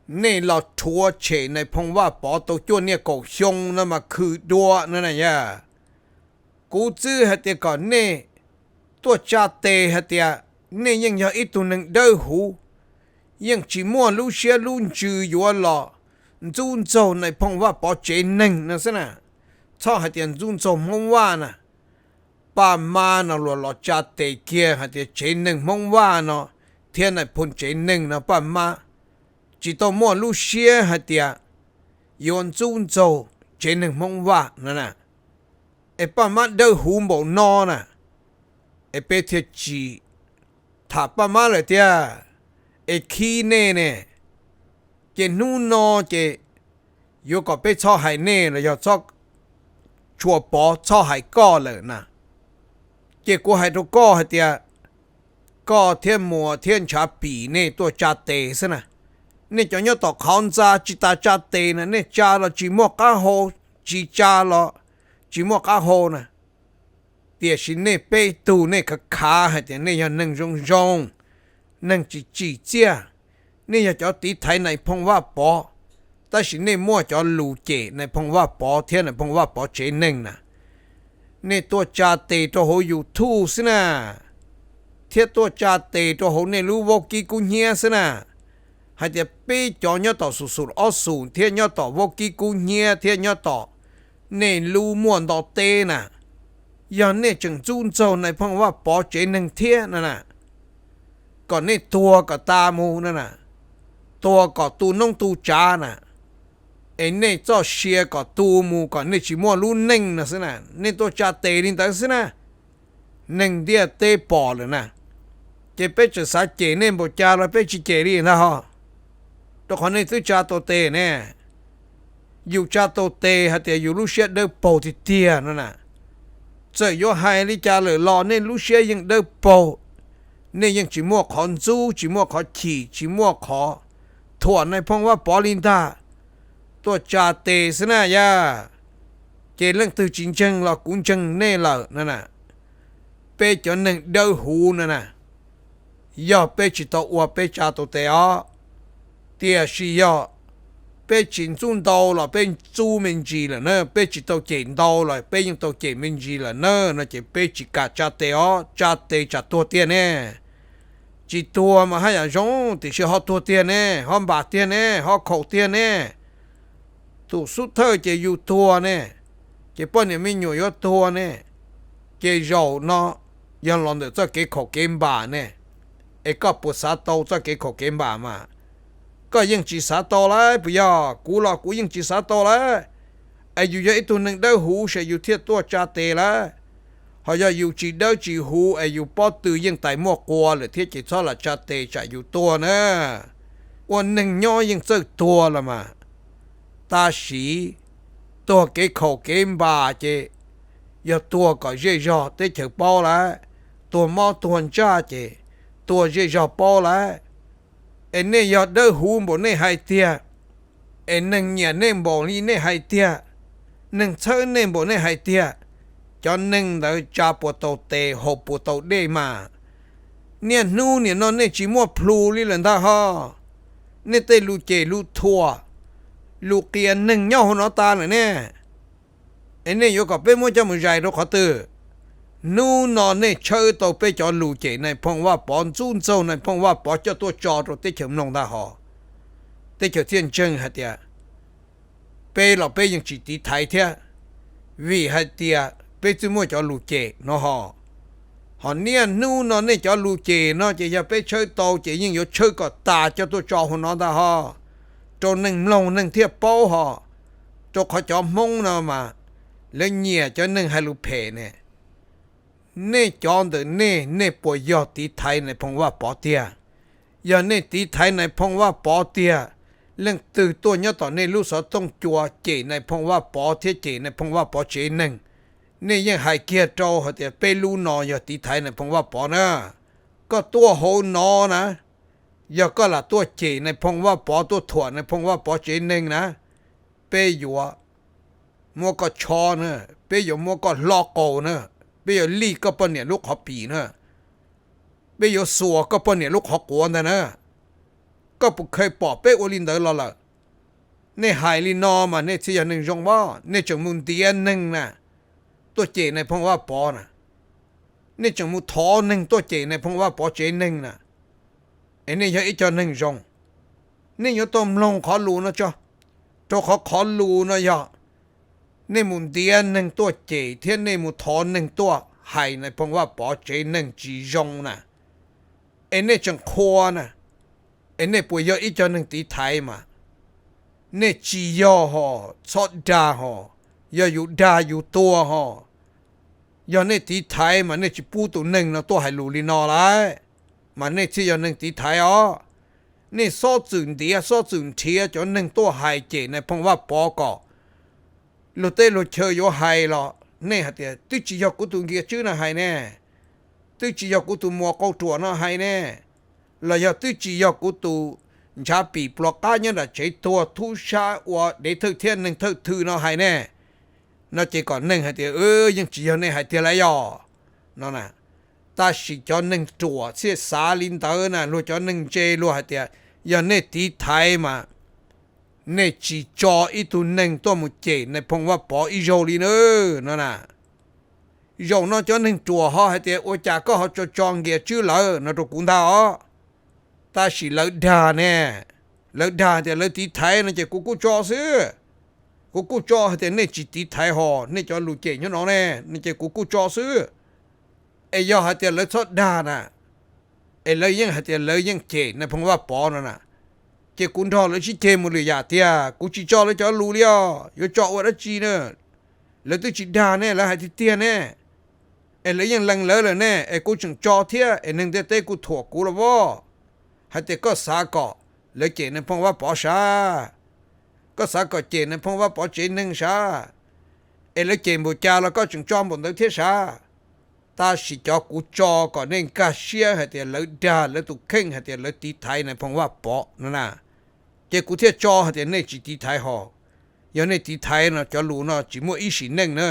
Nej los rhuav tshem Nais Phoo Vaj Pov tau cuaj niaj kaum xyoo no mas khwv dua no na yog. Kuv txwb hais tias kom nej tuaj tsa tes hais tias nej yeej yog ib tug neeg dawb huv, yeej tsis muaj lub siab lub ntsws yuav los ntxub ntxaug Nais Phoo Vaj Pov tsev neeg no xwb na. Txhob hais tias ntxub ntxaug Hmoob Vaj na. Paj Mab no luag los tsa tes kiag hais tias tsev neeg Hmoob Vaj no thiab Nais Phoo tsev neeg no Paj Mab tsis tau muaj lub siab hais tias yuav ntxub ntxaug tsev neeg Hmoob Vaj no na. Es Paj Mab dawb huv npaum no na, es peb thiaj tsis tham Paj Mab lawm tiag, es khib nej ne. Ces hnub no ces yuav kom peb txhob hais nej los yog txhob, tshua pov txhob hais koj lawm na. Ces kuv hais rau koj hais tias koj thiab Muas thiab ntshav pim nej tuaj tsa tes xwb na. Nej cov nyob tom qhov ntxa tsis tas tsa tes na, nej tsa los tsis muaj qab hau, tsis tsa los tsis muaj qab hau na. Tiam sis nej peb tug nej khav khav hais tias nej yog neeg zoo zoo, neeg tsis tsim txiaj, nej yog cov tiv thaiv Nais Phoo Vaj Pov, tab sis nej muaj cov lus cem Nais Phoo Vaj Pov thiab Nais Phoo Vaj Pov tsev neeg na. Nej tuaj tsa tes rau hauv YouTube xwb na, thiab tuaj tsa tes rau hauv nej lub vaub kib kub hnyiab xwb na, hais tias peb cov nyob tom xum xum ob xum thiab nyob tom vaub kib kub hnyiab thiab nyob tom nej lub muaj nto teb na, yog nej tseem ntxub ntxaug Nais Phoo Vaj Pov tsev neeg thiab no na, kom nej tuag kom tas mus no na, tuag kom tu noob tu tsav na, es nej txoj sia kom tu mus kom nej tsis muaj lub neej no xwb na, nej tuaj tsa tes li ntawd xwb na. Neeg ntiaj teb pom lawm na, ces peb tseem xav cem nej npaum cas los peb tsis cem li ntag ho, rau qhov nej twb tsa tau tes ne. Yus tsa tau tes hais tias yus lub siab dawb paug tiag tiag no na. Txawm yuav hais li cas lawm los nej lub siab yeej dawb paug, nej yeej tsis muaj qhov ntxub, tsis muaj qhov chim, tsis muaj qhov thuam Nais Phoo Vaj Pov li ntag. Tuaj tsa tes xwb na yog. Ces leej twg tsis ntseeg los kuv ntseeg nej lawm no na. Peb cov neeg dawb huv no na, yog peb tsis tau ua peb tsa tau tes os, tiam sis yog peb tsis ntxub ntau los peb ntxub me ntsis lawm na, peb tsis tau cem ntau los peb yeej tau cem me ntsis lawm na, no ces peb tsis kam tsa tes os, tsa tes tsam tuag tiag ne. Tsis tuag mas haj yam zoo, tiam sis ho tuag tiag ne, ho npam tiag ne, ho khaum tiag ne. Tus xub thawj ces yus tuag ne, ces poj niam me nyuam yuav tuag ne, ces zaum no yog los ntawm txoj kev khaum kev npam ne, es koj puas xav tau txoj kev khaum kev npam mas? Koj yeej tsis xav tau lawm puas yog? Kuv los kuv yeej tsis xav tau lawm. Es yus yog ib tug neeg dawb huv ces yus thiaj tuaj tsa tes lawm. Ho yog yus tsis dawb tsis huv es yus pob tw yeej tais muaj qua lawm thiab ces txhob lam tsa tes tsam yus tuag na. Ua neeg nyob yeej txawj tuag los mas. Tab sis tuag kev khaum kev npam ces yog tuag kom zej zog teb chaws paub lawm, tuag mob tuag ntsaj ces tuag zej zog paub lawm. Es nej yog dawb huv npaum nej hais tiag, es neeg nyiam nej npaum li nej hais tiag, neeg txhawb nej npaum nej hais tiag, cov neeg ntawd tsa puas tau tes haus puas tau dej mas? Niaj hnub nim no nej tsis muaj plhus li lawm ntag ho. Nej tej lus cem lus thuam, lus qias neeg nyob hauv no tas lawm ne. Es nej yuav kom peb muab coj mus zais rau qhov twg? Hnub no nej tshawb tau peb cov lus cem Nais Phoo Vaj Pov, ntxub ntxaug Nais Phoo Vaj Pov coj tuaj tso rau teb chaws mloog ntag ho, teb chaws thiaj ntseeg hais tias peb los peb yeej tsis tiv thaiv thiab, vim hais tias peb twb muaj cov lus cem no ho. Ho niaj hnub no nej cov lus cem no ces yog peb tshawb tau ces yeej yuav tshawb kom tas coj tuaj tso hauv no ntag ho, rau neeg mloog neeg thiaj paub ho. Rau qhov cov Hmoob no mas lawv nyiam cov neeg hais lus phem ne. Nej cov ntawm nej, nej puas yog tiv thaiv Nais Phoo Vaj Pov tiag? Yog nej tiv thaiv Nais Phoo Vaj Pov tiag, leej twg tuaj nyob tom nej lub xov tooj cua cem Nais Phoo Vaj Pov thiab cem Nais Phoo Vaj Pov tsev neeg, nej yeej hais kiag rau hais tias peb lub no yog tiv thaiv Nais Phoo Vaj Pov na. Koj tuaj hauv no na, yog koj lam tuaj cem Nais Phoo Vaj Pov, tuaj thuam Nais Phoo Vaj Pov tsev neeg na, peb yuav muab koj tshob na, peb yuav muab koj hlob qaus na, peb yuav lij koj poj niam lub qhov pim na, peb yuav xuas koj poj niam lub qhov quav ntag na. Koj puas kheev pom peb ua li ntawd los lawm? Nej hais li no mas nej thiaj yog neeg zoo pob, nej tseem mus ntiav neeg na, tuaj cem Nais Phoo Vaj Pov na, nej tseem mus thov neeg tuaj cem Nais Phoo Vaj Pov tsev neeg na. Es nej yog ib co neeg zoo, nej yuav tau mloog qhov lus no tso, rau qhov qhov lus no yog nej mus ntiav neeg tuaj cem thiab nej mus thov neeg tuaj hais Nais Phoo Vaj Pov tsev neeg tsis zoo na, es nej tseem qhuas na, es nej puas yog ib co neeg tiv thaiv mas? Nej tsis yog ho, txhob dag ho, yog yus dag yus tuag ho. Yog nej tiv thaiv mas nej tsis pub tus neeg no tuaj hais lus li no lawm, mas nej thiaj yog neeg tiv thaiv os. Nej xob txwm ntiav xob txwm nrhiav cov neeg tuaj hais cem Nais Phoo Vaj Pov kom luag teb luag chaw yuav hais los nej hais tias twb tsis yog kuv tus Nkias Tswb no hais ne, twb tsis yog kuv tus Muas Qau Ruam no hais ne, los yog twb tsis yog kuv tus ntshav pim pluas qab nyob nram tsev tuag thub sab ua dev thawj thiab neeg thawj thwm no hais ne, no ces kom neeg hais tias yeej tsis yog nej hais tiag lawm yog no na. Tab sis cov neeg ruam thiaj xav li ntawd na, luag cov neeg ntse luag hais tias yog nej tiv thaiv mas nej tsis tso ib tug neeg tuaj mus cem Nais Phoo Vaj Pov ib zaug li na, no na. Zaum no cov neeg ruam ho hais tias ua cas koj ho tso tso Nkias Tswb lawm no rau kuv ntag os. Tab sis lawv dag ne, lawv dag tias lawv tiv thaiv no ces kuv kuj tso xwb. Kuv kuj tso hais tias nej tsis tiv thaiv ho, nej cov lus cem nyob no ne, no ces kuv kuj tso xwb. Es yog hais tias lawv txhob dag na, es lawv yeej hais tias lawv yeej cem Nais Phoo Vaj Pov no na, ces kuv nrog lawv sib ceg mus lwm yam tiag, kuv tsis tso lawv cov lus li os, yuav tso ua dab tsi na? Lawv twb tsis dag ne, lawv hais tiag tiag ne, es lawv yeej lees lawv lawm ne, es kuv tseem tso thiab es neeg ntiaj teb kuj thuam kuv los as. Hais tias koj xav kom lawv cem Nais Phoo Vaj Pov sav, koj xav kom cem Nais Phoo Vaj Pov tsev neeg sav, es lawv cem npaum cas los koj tseem tso npaum ntawd thiab sav. Tab sis cov kuv tso kom nej nkag siab hais tias lawv dag lawv tus kheej hais tias lawv tiv thaiv Nais Phoo Vaj Pov no na, ces kuv thiaj tso hais tias nej tsis tiv thaiv ho. Yog nej tiv thaiv no cov lus no tsis muaj ib sim neej na.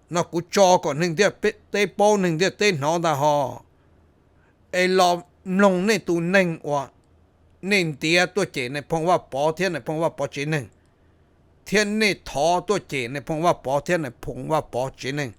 No kuv tso kom neeg ntiaj teb paub neeg ntiaj teb hnov ntag ho. Es los mloog nej tus neeg uas nej ntiav tuaj cem Nais Phoo Vaj Pov thiab Nais Phoo Vaj Pov tsev neeg, thiab nej thov tuaj cem Nais Phoo Vaj Pov thiab Nais Phoo Vaj Pov tsev neeg.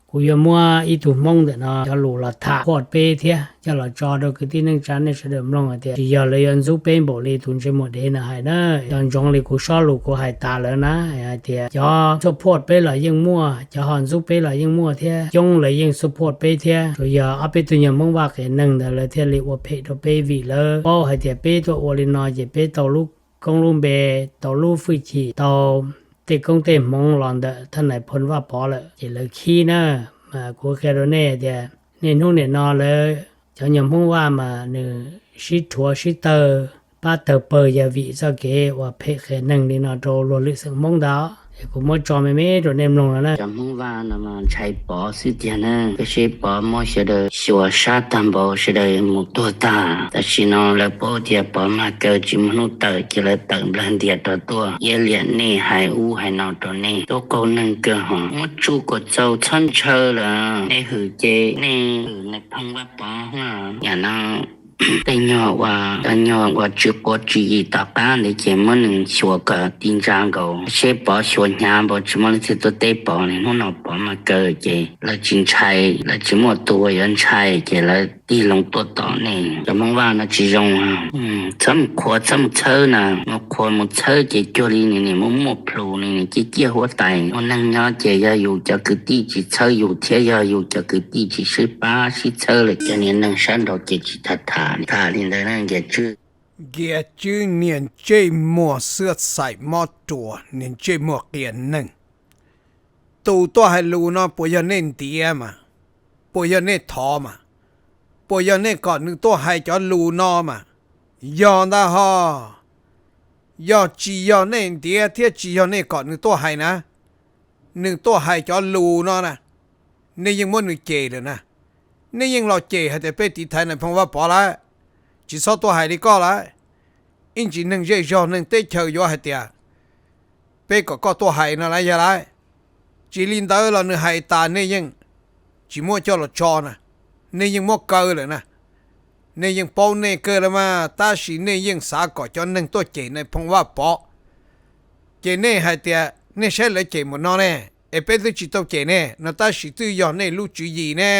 Kuv yuav muab ib tug Hmoob ntawm no cov lus los tham phuaj peb thiab coj los tso rau kwv tij neej tsa nej sawv daws mloog hais tias tsis yog lawv yuav ntxub peb npaum li tus ntsej muag dev no hais na. Yog ntsoov li kuv sob lus kuv hais tas lawm na, hais tias cov support peb los yeej muaj, cov ho ntxub peb los yeej muaj thiab, coob lawv yeej support peb thiab. Tsuas yog ob peb tug nyuag Hmoob Vaj qias neeg ntawd lawv thiaj li ua phem rau peb vim lawv paub hais tias peb tuaj ua li no ces peb tau lub koob lub npe, tau lub hwj chim, tau tej koob tej hmoov los ntawm thaj Nais Phoo Vaj Pov lawm ces lawv khib na. Mas kuv qhia rau nej tias niaj hnub nim no lawv cov nyuag Hmoob Vaj mas nws sib rhuav sib tawg pab tawg pawg yog vim txoj kev uas phem qias neeg li no rau luag lwm xeem Hmoob ntag. Es kuv muab tso me me rau nej mloog no na. Cov Hmoob Vaj no mas ntshai Pov xwb tiag na, koj seb Pov muab sawv daws xyuas sab tag npaum sawv daws mus tuag tag. Tam sim no lawv paub tias Pov mag kaw tsis muaj hnub tawm ces lawv tawm nplag ntias rov tuaj. Iab liam nej hais ub hais no rau nej, tuaj qaug neeg kawg hos, muab tsuj kom txaus txhob ntshaw lawm. Nej hwm ces nej hwm Nais Phoo Vaj Pov. Yam no tej nyuag ua, cov nyuag ua tsw quav tsw yim tom qab ntawd ces muab nws xyuas kom ti ntsa nkaus seb Pov xyuas hnyav npaum tsis muaj leej twg tuaj teb Pov li. Hnub no Pov mag kaw ces lawv tsis ntshai, lawv tsis muaj tus uas yuav ntshai ces lawv tig loo tuaj tom nej. Cov Hmoob Vaj no tsis zoo. Txhob mus qhuas txhob mus txhawb na, mus qhuas mus txhawb ces cuag li nws nim muaj muaj plhus li nws ciaj ciaj huab tais. Ua neeg nyob ces yog yus cov kwv tij tsis txhawb yus thiab yog yus cov kwv tij tsis sib pab sib txhawb lawm cov niag neeg sab nraud ces tsis tham tham li ntawd na Nkias Tswb. Nkias Tswb niag ntsej muag xwb xaim mob ruas, niag ntsej muag qias neeg. Tus tuaj hais lus no puas yog nej ntiav mas? Puas yog nej thov mas? Puas yog nej kom nws tuaj hais cov lus no mas? Yog ntag ho. Yog tsis yog nej ntiav thiab tsis yog nej kom nws tuaj hais na, nws tuaj hais cov lus no na, nej yeej muab nws cem lawm na. Nej yeej los cem hais tias peb tiv thaiv Nais Phoo Vaj Pov lawm, tsis txhob tuaj hais li koj lawm. Ib ntsis neeg zej zog neeg teb chaws yuav hais tias peb kom koj tuaj hais no lawm yog lawm. Tsis li ntawd los nws hais tas nej yeej tsis muab coj los tso na, nej yeej muab kaw lawm na. Nej yeej paub nej kawg lawm mas, tab sis nej yeej xav kom cov neeg tuaj cem Nais Phoo Vaj Pov. Ces nej hais tias nej saib lawv cem mus no ne, es peb twb tsis tau cem ne no, tab sis twb yog nej lub tswv yim ne.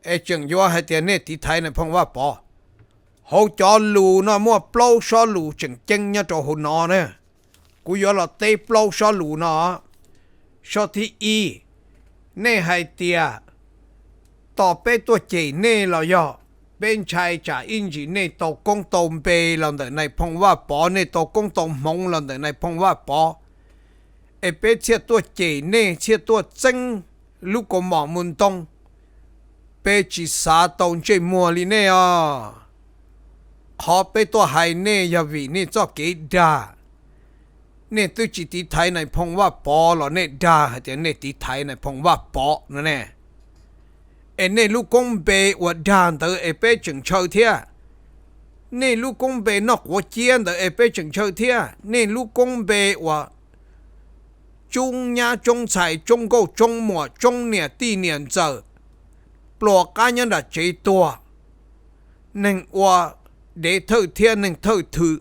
Es tseem yuav hais tias nej tiv thaiv Nais Phoo Vaj Pov. Hauv cov lus no muaj plaub sob lus tseem ceeb nyob rau hauv no na. Kuv yuav los teb plaub sob lus no. Sob thib ib, nej hais tias tos peb tuaj cem nej los yog peb ntshai tsam ib ntsis nej tau koob tau npe los ntawm Nais Phoo Vaj Pov, nej tau koob tau hmoov los ntawm Nais Phoo Vaj Pov, es peb thiaj tuaj cem nej, thiaj tuaj txeeb lub kaus mom mus ntoo. Peb tsis xav tau ntsej muag li nej os. Qhov peb tuaj hais nej yog vim nej txoj kev dag. Nej twb tsis tiv thaiv Nais Phoo Vaj Pov los nej dag hais tias nej tiv thaiv Nais Phoo Vaj Pov no ne. Es nej lub koob npe uas dag ntawd es peb tseem ntshaw thiab. Nej lub koob npe noj quav ciab ntawd es peb tseem ntshaw thiab. Nej lub koob npe uas tsoob nyab tsoob ntxhais tsoob nkauj tsoob muam tsoob niam tij niam ntxawm, pluas qab nyob nram tsev tuag, neeg ua dev thawj thiab neeg thawj thwm,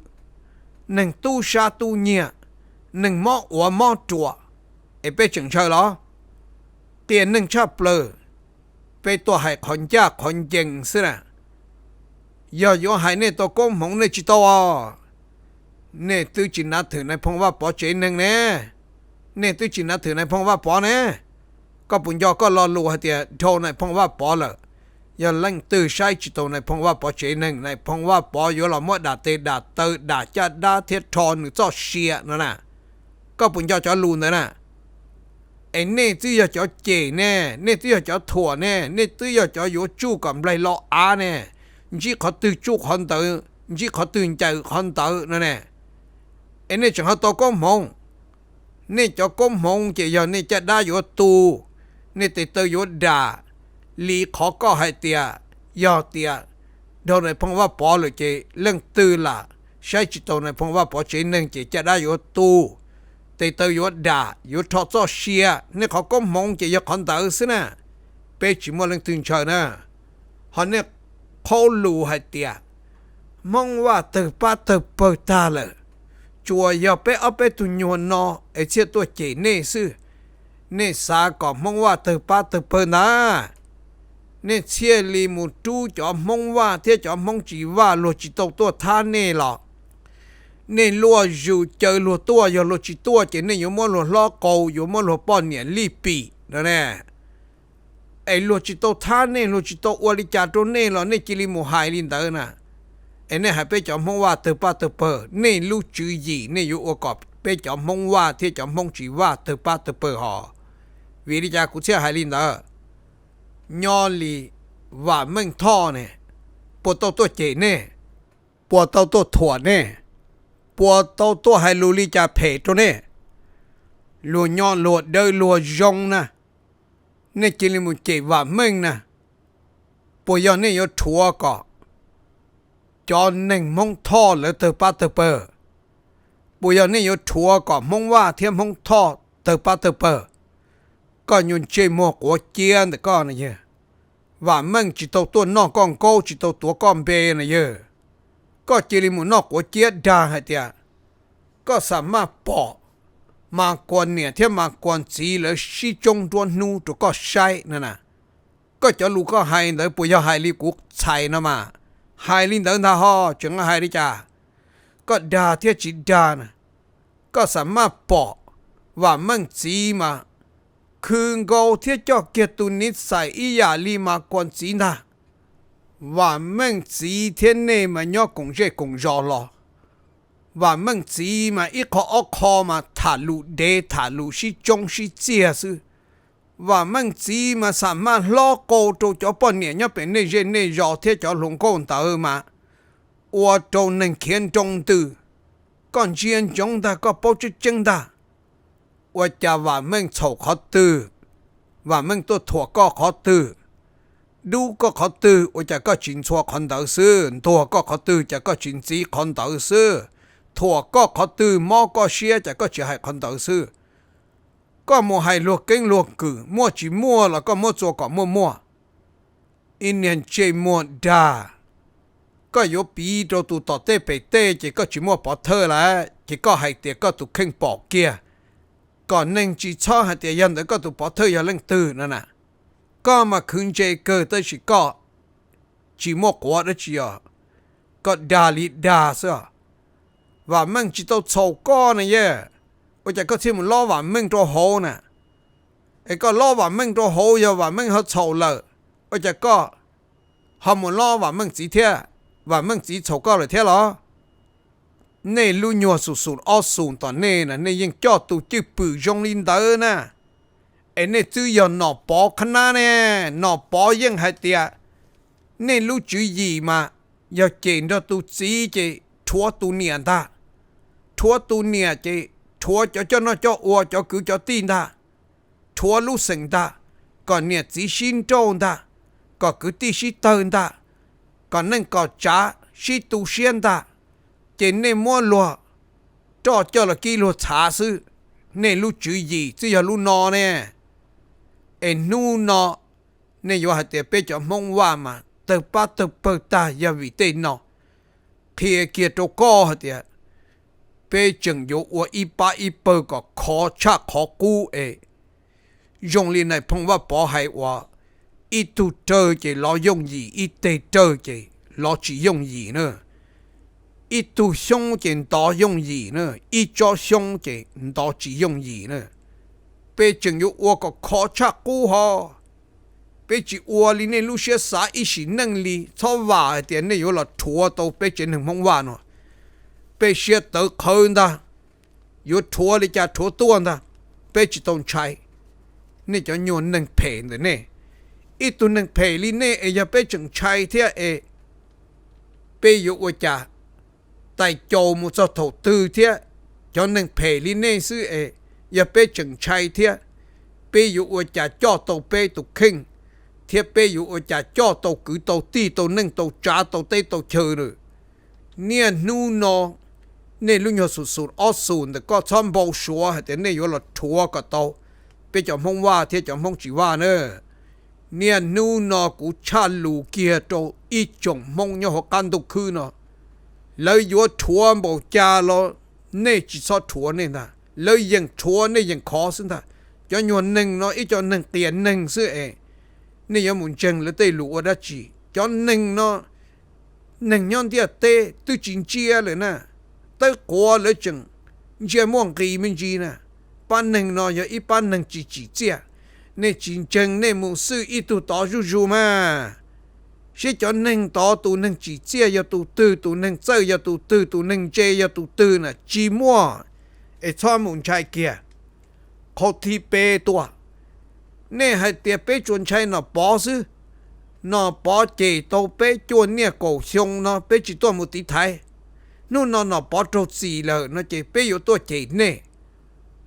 neeg tub sab tub nyiag, neeg mob uav mob ruam, es peb tseem ntshaw los? Qias neeg tshaj plaws. Peb tuaj hais qhov ncaj qhov ncees xwb na. Yog yuav hais nej tau koob hmoov nej tsis tau os. Nej twb tsis nav thwm Nais Phoo Vaj Pov tsev neeg ne. Nej twb tsis nav thwm Nais Phoo Vaj Pov ne. Koj puas nco koj lo lus hais tias dhau Nais Phoo Vaj Pov lawm, yog leej twg saib tsis taus Nais Phoo Vaj Pov tsev neeg, Nais Phoo Vaj Pov yuav los muab dam tes dam taw dam caj dab thiab rho nws txoj sia no na? Koj puas nco cov lus ntawd na? Es nej twb yog cov cem ne, nej twb yog cov thuam ne, nej twb yog cov yuav tsuj kom nplaig lo av ne, ntsib qhov twg tsuj qhov ntawd, ntsib qhov twg ncaws qhov ntawd no ne. Es nej tseem ho tau koob hmoov. Nej cov koob hmoov ces yog nej caj dab yuav tu, nej tes taw yuav dam, li qhov koj hais tias, yog tias dhau Nais Phoo Vaj Pov lawm ces leej twg lam saib tsis taus Nais Phoo Vaj Pov tsev neeg ces caj dab yuav tu, tes taw yuav dam, yuav rho txoj sia. Nej qhov koob hmoov ces yog qhov ntawd xwb na, peb tsis muaj leej twg ntshaw na. Ho nej qhaub lus hais tias Hmoob Vaj tawg pab tawg pawg tag lawm, tsuas yog peb ob peb tug nyuag no es thiaj tuaj cem nej xwb. Nej xav kom Hmoob Vaj tawg pab tawg pawg ntag, nej thiaj li mus rub cov Hmoob Vaj thiab cov Hmoob tsis Vaj luag tsis tau tuaj thab nej los. Nej luaj zus caw luag tuaj, yog luag tsis tuaj ces nej yuav muab luag hlob qau, yuav muab luag poj niam lij pim no ne. Es luag tsis tau thab nej, luag tsis tau ua li cas rau nej los nej cia li mus hais li ntawd na. Es nej hais peb cov Hmoob Vaj tawg pab tawg pawg, nej lub tswv yim nej yuav ua kom peb cov Hmoob Vaj thiab cov Hmoob tsis Vaj tawg pab tawg pawg hos. Vim li cas kuv thiaj hais li ntawd? Nyob li Vam Meej Thoj ne, puas tau tuaj cem nej? Puas tau tuaj thuam nej? Puas tau tuaj hais lus li cas phem rau nej? Luag nyob luag dawb luag zoo na, nej cia li mus cem Vam Meej na. Puas yog nej yuav rhuav kom cov neeg Hmoob Thoj lawv tawg pab tawg pawg? Puas yog nej yuav rhuav kom Hmoob Vaj thiab Hmoob Thoj tawg pab tawg pawg? Koj nyuag ntsej muag quav ciab ntawm koj na yawg, Vam Meej tsis tau tuaj noj koj nkaub, tsis tau tuav koj npe na yawg. Koj cia li mus noj quav ciab dag hais tias koj xam maj pom Mas Kuas niam thiab Mas Kuas txiv lawv sib tsoob nruab hnub rau koj saib no na. Koj cov lus koj hais ntawd puas yog hais li kuv txhais no mas? Hais li ntawd ntag ho, tseem hais li cas? Koj dag thiab tsis dag na, koj xam maj pom Vam Meej txiv mas khwv nkaus thiab coj kiag tus niv xais ib yam li Mas Kuas txiv ntag. Vam Meej txiv thiab nej mas nyob koom zej koom zos los, Vam Meej txiv mas ib qho ob qho mas tham lus dev tham lus sib tsoob sib txiag xwb. Vam Meej txiv mas xam maj hlob qau rau cov poj niam nyob pem nej zej nej zos thiab cov hluas nkauj ntawd mas ua rau neeg khiav nroo ntws. Koj ntsia ntsoov ntag, koj paub tseeb tseeb ntag. Ua cas Vam Meej txhaum qhov twg? Vam Meej tuaj thuam koj qhov twg? Dub koj qhov twg ua cas koj tsis ntxhua qhov ntawd xwb? Ntuag koj qhov twg cas koj tsis ntxiv qhov ntawd xwb? Thuam koj qhov twg mob koj siab cas koj tsis hais qhov ntawd xwb? Koj mus hais luag keeb luag kwm muaj tsis muaj los koj muab txua kom muaj muaj. Ib niag ntsej muag dag, koj yuav piv rau tus tom tej pem tej ces koj tsis muaj pov thawj lawm ces koj hais tias koj tus kheej pom kiag, kom neeg tsis txhob hais tias yog ntawd koj tus pov thawj yog leej twg no na. Koj mas khwv ntse kawg tab sis koj tsis muaj quav dab tsi os, koj dag li dag xwb os. Vam Meej tsis tau txhaum koj na yej, ua cas koj thiaj mus lob Vam Meej rau hauv na? Es koj lob Vam Meej rau hauv, yog Vam Meej ho txhaum lawm, ua cas koj ho mus lob Vam Meej txiv thiab? Vam Meej txiv txhaum koj lawm thiab los? Nej lub nyuag xum xum ob xum tom nej na, nej yeej coj tus cwj pwm zoo li ntawd na. Es nej twb yog Nom Pov qhab nab ne, Nom Pov yeej hais tias nej lub tswv yim mas yog cem nrog tus txiv ces rhuav tus niam ntag, rhuav tus niam ces rhuav cov coj noj coj ua, cov kwv cov tij ntag, rhuav lub xeem ntag, kom niam txiv sib nrauj ntag, kom kwv tij sib tawg ntag, kom neej kom tsav sib tu siab ntag, ces nej muab luag roj coj los kib luag txhav xwb. Nej lub tswv yim twb yog lub no ne. Es hnub no nej yuav hais tias peb cov Hmoob Vaj mas tawg pab tawg pawg tag yog vim tej no. Qhia kiag rau koj hais tias peb tseem yuav ua ib pab ib pawg kom khov tshaj qhov qub es zoo li Nais Phoo Vaj Pov hais uas ib tug rawg ces lov yooj yim, ib teg rawg ces lov tsis yooj yim na. Ib tug xyoob ces ntov yooj yim na, ib tsob xyoob ces ntov tsis yooj yim na. Peb tseem yuav ua kom khov tshaj qub ho. Peb tsis ua li nej lub siab xav ib sim neej li, txhob vam hais tias nej yuav los rhuav tau peb tsev neeg Hmoob Vaj no. Peb siab tawv qhawv ntag, yuav rhuav li cas rhuav tuaj ntag, peb tsis tau ntshai. Nej cov nyuag neeg phem ntawm nej, ib tug neeg phem li nej es yog peb tseem ntshai thiab es peb yuav ua cas tais caus mus txog thaum twg thiab? Cov neeg phem li nej xwb es yog peb tseem ntshai thiab, peb yuav ua cas coj tau peb tus kheej, thiab peb yuav ua cas coj tau kwv tau tij tau neej tau tsav tau teb tau chaw lawm. Niaj hnub no nej lub nyuag xus xus ob xus ntawm koj txhob npau suav hais tias nej yuav los rhuav kom tau peb cov Hmoob Vaj thiab cov Hmoob tsis Vaj na. Niaj hnub no kuv tshaj lus kiag rau ib tsoom Hmoob nyob hauv qab ntuj khwb no, lawv yuav rhuav npaum cas los nej tsis txhob rhuav nej ntag, lawv yeem rhuav nej yeem khov xwb ntag. Cov nyuag neeg no ib co neeg qias neeg xwb es nej yuav mus ntseeg lawv tej lus ua dab tsi? Cov neeg no, neeg nyob ntiaj teb twb tsis ntsia lawm na, tawb quav lawv tseem ntsia muaj nqis me ntsis na. Pab neeg no yog ib pab neeg tsis tsim txiaj, nej tsis ntseeg nej mus xwj ib tug tod zuj zus mas. Seb cov neeg tod tus neeg tsim txiaj yog tus twg, tus neeg txawj yog tus twg, tus neeg ntse yog tus twg na, tsis muaj. Es txhob mus ntshai kiag. Qhov thib peb tuaj, nej hais tias peb tsuas ntshai Nom Pov xwb. Nom Pov cem tau peb cuaj niaj kaum xyoo no peb tsis tuaj mus tiv thaiv. Hnub no Nom Pov raug txim lawm no ces peb yuav tuaj cem nej.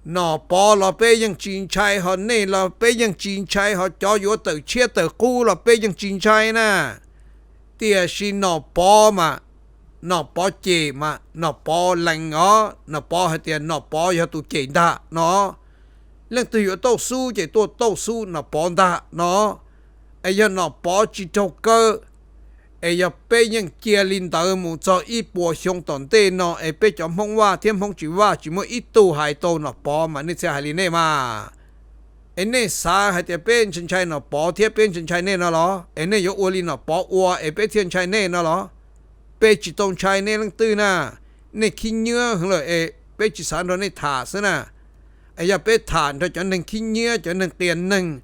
Nom Pov los peb yeej tsis ntshai, ho nej los peb yeej tsis ntshai, ho cov yuav tawm tshiab tawm qub los peb yeej tsis ntshai na. Tiam sis Nom Pov mas, Nom Pov cem mas Nom Pov lees os, Nom Pov hais tias Nom Pov yog tus cem ntag no. Leej twg yuav tauj xub ces tuaj tauj xub Nom Pov ntag no. Es yog Nom Pov tsis raug kaw, es yog peb yeej cia li ntawd mus txog ib puas xyoo tom ntej no es peb cov Hmoob Vaj thiab Hmoob tsis Vaj tsis muaj ib tug hais tau Nom Pov mas nej thiaj hais li nej mas. Es nej xav hais tias peb ntshai ntshai Nom Pov thiab peb ntshai ntshai nej no los? Es nej yuav ua li Nom Pov ua es peb thiaj ntshai nej no los? Peb tsis tau ntshai nej leej twg na. Nej khib nyiab heev lawm es peb tsis xav nrog nej tham xwb na. Es yog peb tham nrog cov neeg khib nyiab, cov neeg qias neeg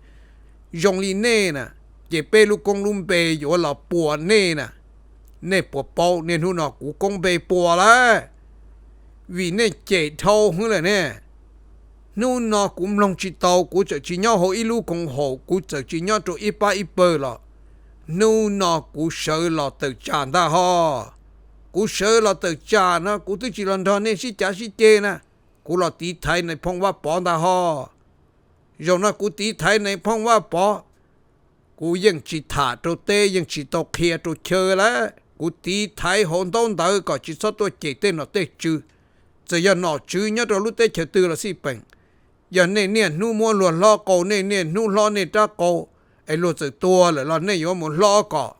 zoo li nej na, ces peb lub koob lub npe yuav los puas nej na. Nej puas paub niaj hnub no kuv koob npe puas lawm? Vim nej cem dhau heev lawm ne. Hnub no kuv mloog tsis tau, kuv txawm tsis nyob hauv ib lub koom haum, kuv txawm tsis nyob rau ib pab ib pawg los, hnub no kuv sawv los tawm tsam ntag ho. Kuv sawv los tawm tsam no kuv twb tsis los nrog nej sib cav sib ceg na. Kuv los tiv thaiv Nais Phoo Vaj Pov ntag ho. Zaum no kuv tiv thaiv Nais Phoo Vaj Pov, kuv yeej tsis tham rau teb, yeej tsis tau qhia rau chaw lawm. Kuv tiv thaiv hauv ntaub ntawv kom tsis txhob tuaj cem tej nom tej tswv. Txawm yog nom tswv nyob rau lub teb chaws twg los xij peem, yog nej niaj hnub muab luag hlob qau, nej niaj hnub hlob nej rab qau, es luag txawm tuag lawm los nej yuav mus hlob kom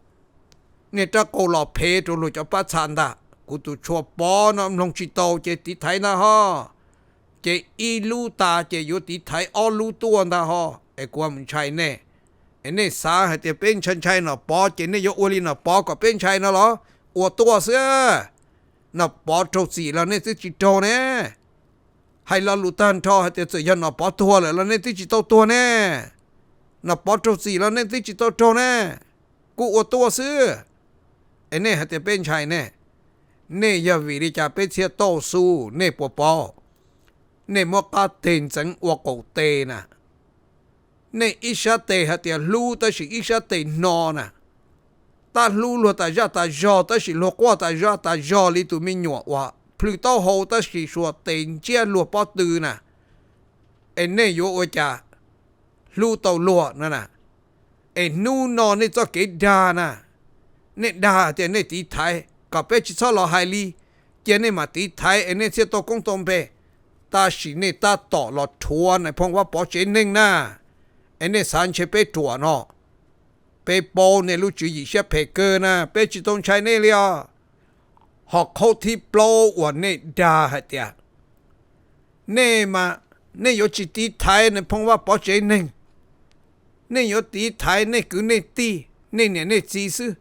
nej rab qau los phev rau luag cov pab txha ntag. Kuv tus tshua Pov no mloog tsis tau ces tiv thaiv ntag ho. Ces ib lub tas ces yuav tiv thaiv ob lub tuaj ntag ho. Es kuv mus ntshai nej, es nej xav hais tias peb ntshai ntshai Nom Pov ces nej yuav ua li Nom Pov kom peb ntshai no los? Ua tuaj xwb. Nom Pov raug txim los nej twb tsis raug ne. Hais lo lus tag nrho hais tias txawm yog Nom Pov tuag lawm los nej twb tsis tau tuag ne. Nom Pov raug txim los nej twb tsis tau raug ne. Kuj ua tuaj xwb. Es nej hais tias peb ntshai nej. Nej yog vim li cas peb thiaj tauj xub, nej puas paub? Nej muab qab teg ntxeev ua qaum tes na. Nej ib sab tes hais tias hlub tab sis ib sab tes hno na. Tab hlub luag tas zaj tas zog tab sis luag quaj tas zaj tas zog li tus me nyuam uas plhws taub hau tab sis suas tes ntsiab luag pob tw na. Es nej yuav ua cas hlub tau luag no na? Es hnub no nej txoj kev dag na, nej dag tias nej tiv thaiv kom peb tsis txhob los hais li, cia nej mam tiv thaiv es nej thiaj tau koob tau npe. Tab sis nej tab tom los rhuav Nais Phoo Vaj Pov tsev neeg na, es nej xav ntshe peb ruam no. Peb paub nej lub tswv yim siab phem kawg na, peb tsis tau ntshai nej li os. Ho qhov thib plaub uas nej dag hais tias nej mas, nej yuav tsis tiv thaiv Nais Phoo Vaj Pov tsev neeg, nej yuav tiv thaiv nej kwv nej tij, nej niam nej txiv xwb.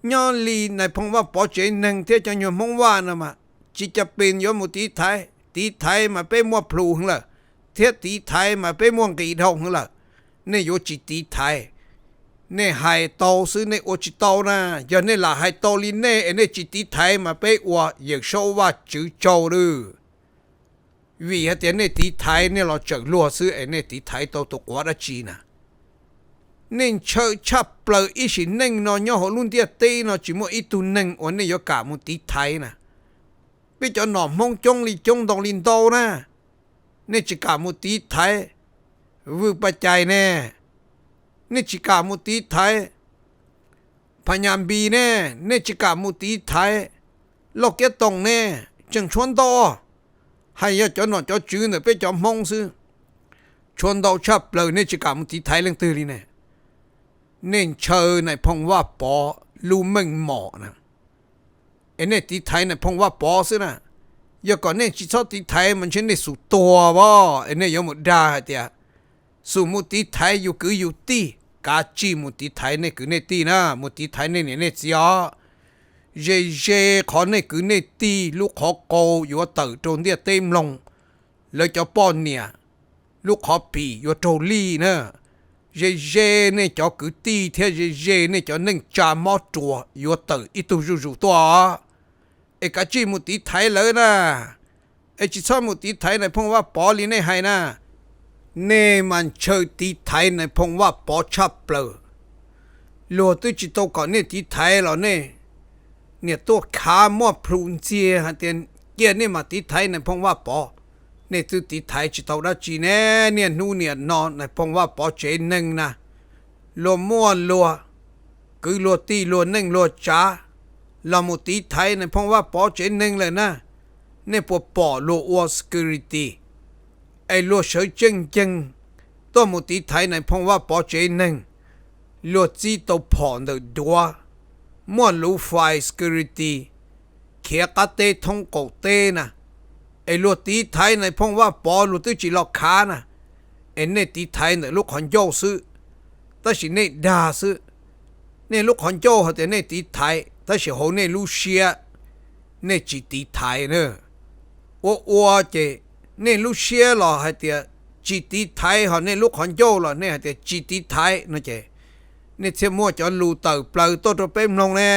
Nyob li Nais Phoo Vaj Pov tsev neeg thiab cov nyuag Hmoob Vaj no mas tsis cov pes yuav mus tiv thaiv. Tiv thaiv mas peb muaj plhus heev lawm, thiab tiv thaiv mas peb muaj nqis dhau heev lawm. Nej yuav tsis tiv thaiv, nej hais tau xwb nej ua tsis tau na. Yog nej lam hais tau li nej es nej tsis tiv thaiv mas peb ua Yawm Saub Vajtswv tsaug lawm. Vim hais tias nej tiv thaiv nej los tsawm luag xwb es nej tiv thaiv tau tus quav dab tsi na? Nej ntshaw tshaj plaws ib sim neej no nyob hauv lub ntiaj teb no tsis muaj ib tug neeg uas nej yuav kam mus tiv thaiv na. Peb cov nom Hmoob coob li coob ntau li ntau na, nej tsis kam mus tiv thaiv Vwj Paj Cai ne, nej tsis kam mus tiv thaiv Phas Nyas Npis ne, nej tsis kam mus tiv thaiv Lauj Kiab Toom ne, tseem tshuav ntau, hais yog cov nom cov tswv ntawm peb cov Hmoob xwb. Tshuav ntau tshaj plaws nej tsis kam mus tiv thaiv leej twg li ne. Nej ntshaw Nais Phoo Vaj Pov lub meej mom na, es nej tiv thaiv Nais Phoo Vaj Pov xwb na. Yog kom nej tsis txhob tiv thaiv mas ntshe nej xub tuag as, es nej yuav mus dag hais tias xub mus tiv thaiv yus kwv yus tij. Kav tsij mus tiv thaiv nej kwv nej tij na, mus tiv thaiv nej niam nej txiv os. Ze ze qhov nej kwv nej tij lub qhov qau yuav tawm rau ntiaj teb mloog, lawv cov poj niam lub qhov pim yuav raug lij na. Ze ze nej cov kwv tij thiab ze ze nej cov neej tsa mob ruas yuav tawm ib tug zuj zus tuaj. Es kav tsij mus tiv thaiv lawv na, es tsis txhob mus tiv thaiv Nais Phoo Vaj Pov li nej hais na. Nej mas ntshaw tiv thaiv Nais Phoo Vaj Pov tshaj plaws. Luag twb tsis tau kom nej tiv thaiv los nej niam tuaj khav muaj plhu ntxiag hais tias cia nej mam tiv thaiv Nais Phoo Vaj Pov. Nej twb tiv thaiv tsis tau dab tsi ne. Niaj hnub niam no Nais Phoo Vaj Pov tsev neeg na, luag muaj luag kwv luag tij luag neej luag tsav los mus tiv thaiv Nais Phoo Vaj Pov tsev neeg lawm na. Nej puas pom luag ua security es luag sawv tseej nceeg tuaj mus tiv thaiv Nais Phoo Vaj Pov tsev neeg? Luag txib tau phom ntawm duav, muaj luv fais security khiav qab teb thoob qaum teb na, es luag tiv thaiv Nais Phoo Vaj Pov luag twb tsis los khav na. Es nej tiv thaiv ntawm lub qhov ncauj xwb, tab sis nej dag xwb. Nej lub qhov ncauj hais tias nej tiv thaiv, tab sis hauv nej lub siab nej tsis tiv thaiv na. Ua ua ces nej lub siab los hais tias tsis tiv thaiv, ho nej lub qhov ncauj los nej hais tias tsis tiv thaiv no ces nej thiaj muaj cov lus tawm plaws tuaj rau peb mloog ne.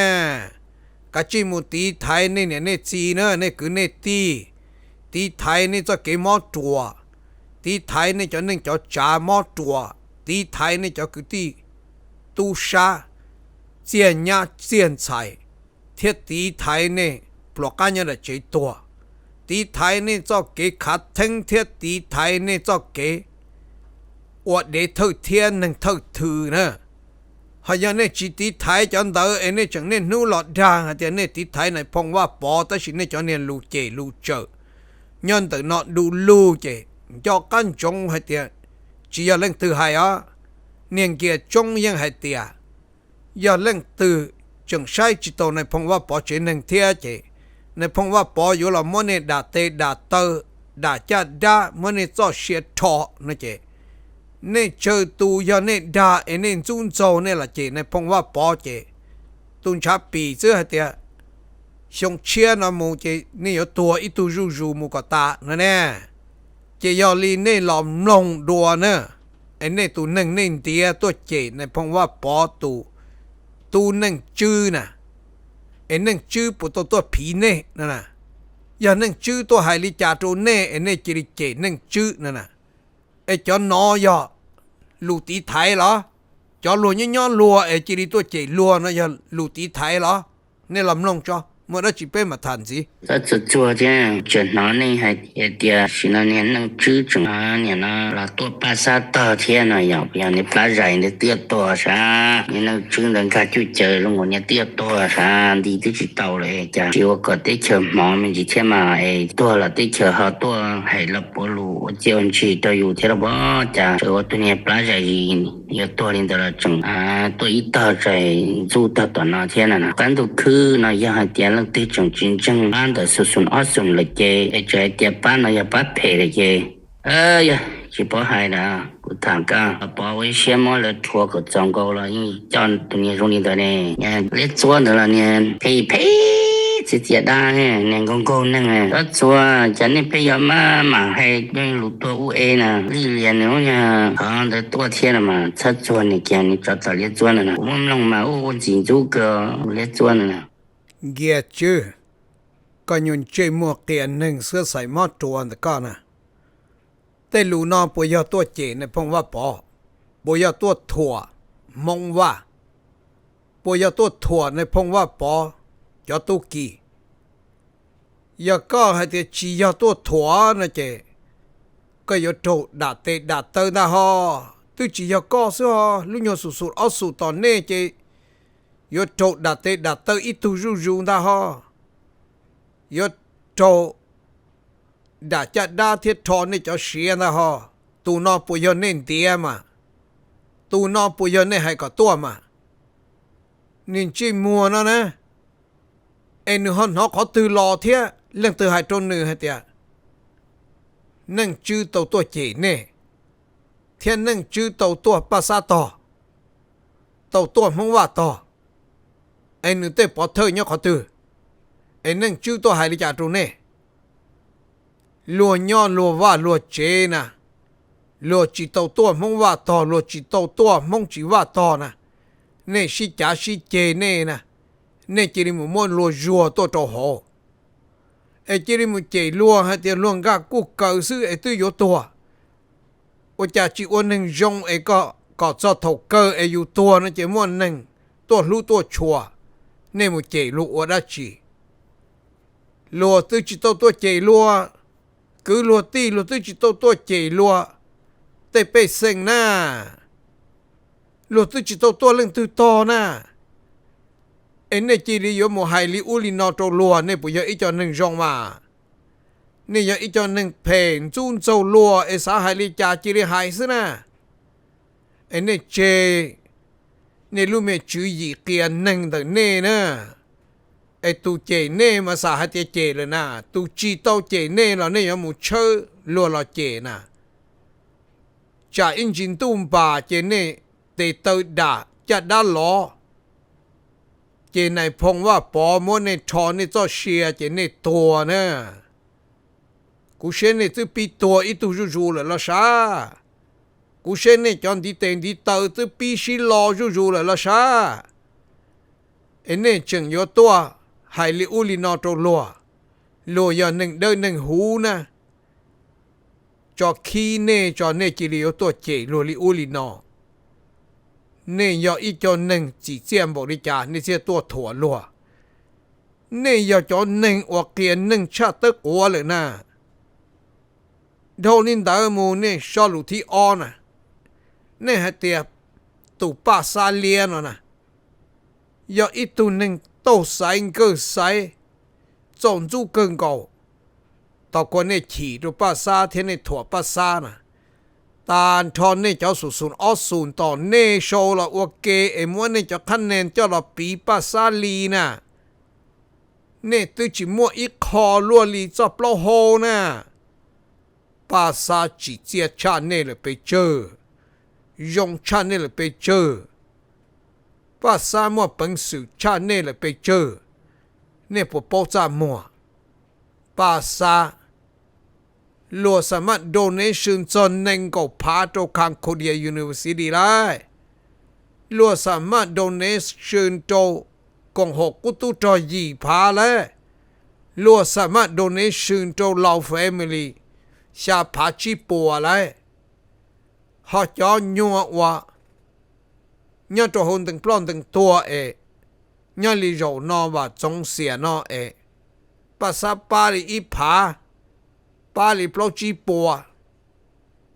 Kav tsij mus tiv thaiv nej niam nej txiv na, nej kwv nej tij, tiv thaiv nej txoj kev mob ruas, tiv thaiv nej cov neej cov tsav mob ruas, tiv thaiv nej cov kwv tij tub sab txiaj nyab txiaj ntxhais, thiab tiv thaiv nej pluas qab nyob nram tsev tuag, tiv thaiv nej txoj kev khav theeb thiab tiv thaiv nej txoj kev ua dev thawj thiab neeg thawj thw na. Ho yog nej tsis tiv thaiv cov ntawd es nej tseem niaj hnub los dag hais tias nej tiv thaiv Nais Phoo Vaj Pov, tab sis nej cov niag lus cem lus tsawm nyob ntawm no du lug ces nco qab ntsoov hais tias tsis yog leej twg hais os. Niag Nkias Tsoob yeej hais tias yog leej twg tseem saib tsis taus Nais Phoo Vaj Pov tsev neeg thiab ces Nais Phoo Vaj Pov yuav los muab nej dam tes dam taw, dam caj dab, muab nej txoj sia rho no ces nej tsawg tus yog nej dag es nej ntxub ntxaug nej los cem Nais Phoo Vaj Pov ces tus ntshav pim xwb hais tias xyoo tshiab no mus ces nej yuav tuag ib tug zuj zus mus kom tas no ne. Ces yog li nej los mloog dua na, es nej tus neeg nej ntiav tuaj cem Nais Phoo Vaj Pov tus tub Neej Tswb na, es Neej Tswb puas tau tuaj phiv nej no na? Yog Neej Tswb tuaj hais li cas rau nej es nej cia li cem Neej Tswb no na? Es cov no yog lus tiv thaiv los? Cov luag nyob nyob luag es cia li tuaj cem luag no yog lus tiv thaiv los? Nej los mloog tso, muaj dab tsi peb mam tham ntxiv. Txhua txhua thiab tseem hnov nej hais tias sim no niag Neej Tswb tseem nim no los tuaj paj xab tog thiab no yog, yog niag plab zais ntawd twb tuag sav, niag Neej Tswb ntawd nkag cuj caws zoo nkaus niag twb tuag sav, nti twb tsis tau lawm, cas tsis ua kom teb chaws hmov me ntsis thiab mas es tuag los teb chaws ho tuaj hais los puav lus ua ciaj ua ntsis rau yus thiab los puas cas tseem ua tus niag plab zais zis yuav tuag li ntawd los tseem tuaj ib tog zais ntxub tog tom no thiab no. Qab ntuj khwb no yog hais tias leej twg tseem tsis ntseeg pab ntawm xu xum ob xum lawm ces es tseem hais tias pab no yog pab phem lawm ces yog tsis paub hais na. Kuv tham koj los pov ua ib siab muab lawv rhuav kom txaus nkaus los yeej coj tus niag zoo li ntawd ne. Liab txuab ntawd los niag phem phem txiv txias dab, niag nkaug nkaug neeg. Txhob txuag, cas nej pheej yuav maj mam hais lus tuag ub e na. Lij lias nws lub niag qhov ntawd tuaj thiab no mas txhob txuag nws kiag, nws tsov tom liab txuab ntawd na. Kuv muab mloog mas ua ntxim ntxub kawg liab txuab ntawd na. Nkias Tswb, koj nyuag ntsej muag qias neeg xwb xaiv mob ruas ntawm koj na. Tej lus no puas yog tuaj cem Nais Phoo Vaj Pov? Puas yog tuaj thuam Hmoob Vaj? Puas yog tuaj thuam Nais Phoo Vaj Pov cov tub ki? Yog koj hais tias tsis yog tuaj thuam no ces koj yuav raug dam tes dam taw ntag hos. Twb tsis yog koj xwb ho, lub nyuag xum xum ob xum tom nej ces yuav raug dam tes dam taw ib tug zuj zus ntag ho. Yuav raug dam caj dab thiab rho nej cov siav ntag ho. Tus no puas yog nej ntiav mas? Tus no puas yog nej hais kom tuaj mas? Niag ntsej muag no na, es nws ho hnov qhov twg los thiab? Leej twg hais rau nws hais tias Neej Tswb tau tuaj cem nej, thiab Neej Tswb tau tuaj Paj Xab tog, tau tuaj Hmoob Vaj tog? Es nws tej pov thawj nyob qhov twg? Es Neej Tswb tuaj hais li cas rau nej? Luag nyob luag vaj luag tsev na, luag tsis tau tuaj Hmoob Vaj tog, luag tsis tau tuaj Hmoob tsis Vaj tog na, nej sib cav sib ceg nej na, nej cia li mus muab luag zuag tuaj rau hauv, es cia li mus cem luag hais tias luag nkaj kuj kaws xwb es twb yuav tuag. Ua cas tsis ua neeg zoo es kom txog thaum kawg es yus tuag no ces muaj neeg tuaj hlub tuaj tshua, nej mus cem luag ua dab tsi? Luag twb tsis tau tuaj cem luag, kwv luag tij luag twb tsis tau tuaj cem luag tej pej xeem na, luag twb tsis tau tuaj leej twg tog na, es nej cia li yuav mus hais li ub li no rau luag, nej puas yog ib co neeg zoo mas? Nej yog ib co neeg phem ntxub ntxaug luag es xav hais li cas cia li hais xwb na. Es nej tseg nej lub me tswv yim qias neeg ntawm nej na. Es tus cem nej mas xam hais tias cem lawm na, tus tsis tau cem nej los nej yuav mus tshawb luag los cem na. Tsam ib ntsis ntuj npas ces nej tes taw dam caj dab lov, ces nais phoo Vaj Pov muab nej rho nej txoj sia ces nej tuag na. Kuv saib nej twb pib tuag ib tug zuj zus lawm los sav. Kuv saib nej cov ntiv tes ntiv taw twb pib sib lo zuj zus lawm los sav. Es nej tseem yuav tuaj hais li ub li no rau luag, luag yog neeg dawb neeg huv na, tso khib nej tso nej cia li yuav tuaj cem luag li ub li no. Nej yog ib co neeg txim txiaj npaum li cas nej thiaj tuaj thuam luag? Nej yog cov neeg uas qias neeg tshaj tawb quav lawm na. Dhau li ntawd mus nej so lus thib ob na, nej hais tias tus Paj Xab Liab no na, yog ib tug neeg taug xaiv nkawg xaiv, txaus ntxub kawg nkaus. Thaum kuas nej chim rau Paj Xab thiab nej thuam Paj Xab na, tas nrho nej cov xum xum ob xum ntom nej sau los ua ke es muab nej cov qhab nees coj los piv Paj Xab li na. Nej twb tsis muaj ib qho luaj li txoj plaub hau na. Paj Xab tsim txiaj tshaj nej lawm pes tsawg, zoo tshaj nej lawm pes tsawg. Paj Xab muaj peev xwm tshaj nej lawm pes tsawg. Nej puas paub txaj muag? Paj Xab, luag xam maj donation txog nees nkaum phav rau Concordia University lawm. Luag xam maj donation rau koom haum qub tub rog yim phav lawm. Luag xam maj donation rau Lao Family xya phav tsib puas lawm. Ho cov nyuag uas nyob rau hauv ntees ploj ntees tuag es nyob li zaum no Vam Txoov Xiam no es Paj Xab pab li ib phav, pab li plaub tsib puas,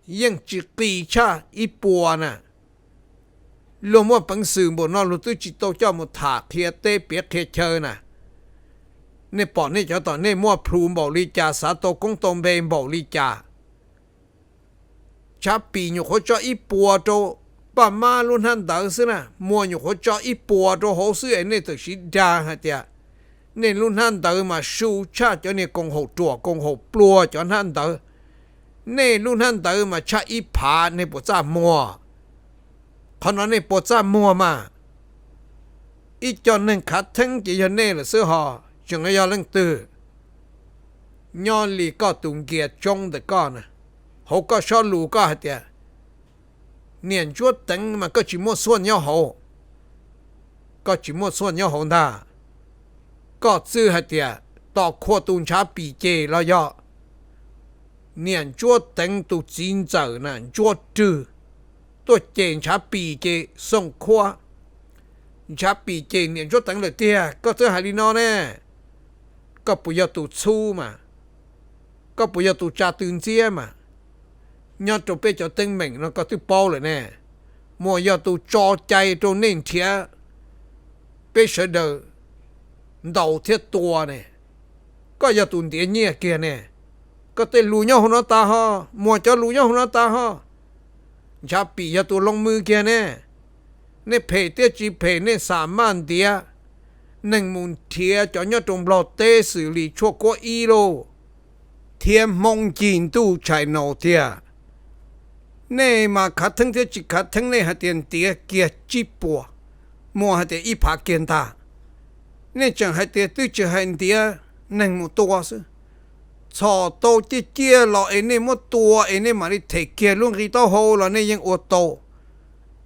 yeej tsis qis tshaj ib puas na. Luag muaj peev xwm npaum no luag twb tsis tau coj mus tham qhia teb piav qhia chaw na. Nej pom nej cov tom nej muaj plhus npaum li cas, xav tau koob tau npe npaum li cas. Tshav Pim nyuam qhuav tso ib puas rau Paj Mab lub hnab ntawv xwb na, Muas nyuam qhuav tso ib puas rau hauv xwb es nej txawm siv dag hais tias nej lub hnab ntawv mas su tshaj cov niag koom haum ruam koom haum pluag cov hnab ntawv. Nej lub hnab ntawv mas tshaj ib phav, nej puas txaj muag? Qhov no nej puas txaj muag mas? Ib co neeg khav theeb ces yog nej lawm xwb ho, tseem yog leej twg? Nyob li koj tus nkias tsoob ntawm koj na, hauv koj sob lus koj hais tias niam Ntsuab Teev mas koj tsis muaj xuaj nyob hauv, koj tsis muaj xuaj nyob hauv ntag. Koj txwj hais tias Tos Khuam tus Ntshav Pim cem los yog niam Ntsuab Teev tus txiv ntxawm na Ntsuab Rwg tuaj cem Ntshav Pim ces Xoom Khuab, Ntshav Pim cem niam Ntsuab Teev lawm tiag, koj txwj hais li no ne. Koj puas yog tus txhub mas? Koj puas yog tus tsa tw ntxiab mas? nyob rau peb cov teeb meem no koj twb paub lawm ne. Muas yog tus tso cai rau nej nrhiav peb sawv daws ntaus thiab tua ne. Koj yog tus ntiav nyiaj kiag ne. Koj tej lus nyob hauv no tas ho, Muas cov lus nyob hauv no tas ho. Ntshav Pim yog tus loo mws kiag ne. Nej phem thiab tsis phem nej xam maj ntiav neeg mus nrhiav cov nyob rau Nplog teb xws li Tshuaj Kuab Ib lauj, thiab Hmoob Ncig Ntuj Tshais Naus tiag. Nej mas khav theeb thiab tsis khav theeb nej hais tias ntiav kiag tsib puas, Muas hais tias ib phav kiag ntag. Nej tseem hais tias twb tsis hais ntiav, neeg mus tua xwb. Txhom tau ciaj ciaj los es nej muab tua es nej mam li them kiag lub nqi taub hau los nej yeej ua tau.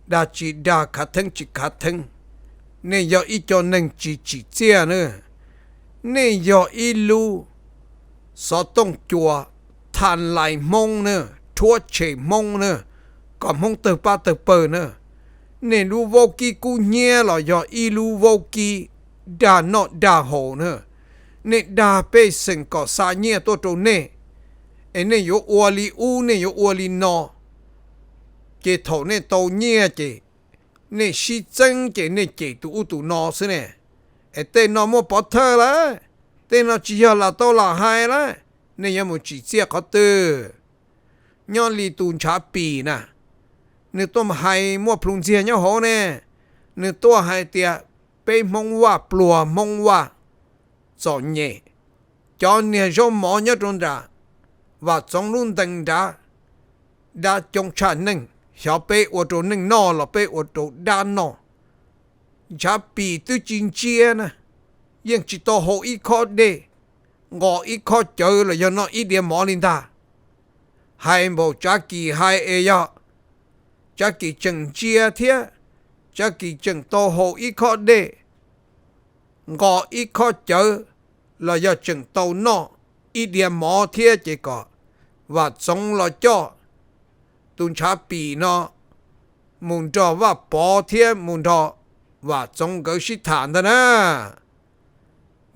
Dag tsis dag, khav theeb tsis khav theeb, nej yog ib co neeg tsis tsim txiaj na. Nej yog ib lub xov tooj cua tha lais Hmoob na, rhuab tshem Hmoob na, kom Hmoob tawg pab tawg pawg na. Nej lub vaub kib kub hnyiab los yog ib lub vaub kib dag noj dag haus na. Nej dag pej xeem kom xa nyiaj tuaj rau nej, es nej yuav ua li ub nej yuav ua li no. Ces thaum nej tau nyiaj ces nej sib txeeb ces nej cem tus ub tus no xwb ne. Es tej no muaj pov thawj lawm, tej no tsis yog lam tau lam hais lawm, nej yuav mus tsim txiaj qhov twg? Nyob li tus Ntshav Pim na, nws tuaj hais muaj plhu ntxiag nyob hauv ne, nws tuaj hais tias peb Hmoob Vaj pluag, Hmoob Vaj txom nyem, cov niag zaub mov nyob rau nram Vam Txoov lub ntees nrad, dab coob tshaj neeg, xyov peb ua rau neeg noj los peb ua rau dab noj. Ntshav Pim twb tsis ntsia na, yeej tsis tau haus ib khob dej, nqos ib khob cawv los yog noj ib diav mov li ntag. Hais npaum Tsav Kis hais es yog Tsav Kis tseem ntsia thiab, Tsav Kis tseem tau haus ib khob dej, nqos ib khob cawv los yog tseem tau noj ib diav mov thiab ces kom Vam Txoov los coj tus Ntshav Pim no mus nrog Vaj Pov thiab mus nrog Vam Txoov nkawd sib tham ntag na.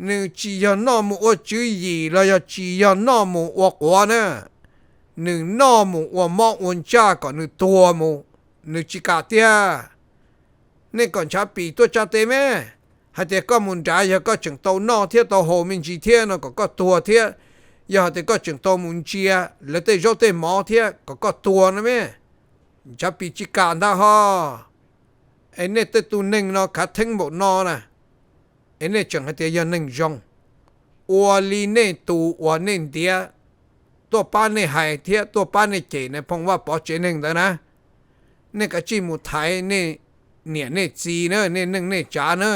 Nws tsis yog noj mus ua tswv yim los yog tsis yog noj mus ua quav na, nws noj mus ua mob ua ntsaj kom nws tuag mus, nws tsis kam tiag. Nej kom Ntshav Pim tuaj tsa tes me, hais tias koj mus nrad yog koj tseem tau noj thiab tau haus me ntsis thiab no kom koj tuag thiab, yog hais tias koj tseem tau mus ntsia lawv tej zaub tej mov thiab kom koj tuag no me. Ntshav Pim tsis kam ntag ho. Es nej tej tus neeg no khav theeb npaum no na, es nej tseem hais tias yog neeg zoo, ua li nej tus uas nej ntiav tuaj pab nej hais thiab tuaj pab nej cem nais phoo Vaj Pov tsev neeg ntawd na, nej kav tsij mus thaiv nej niam nej txiv na, nej neej nej tsav na.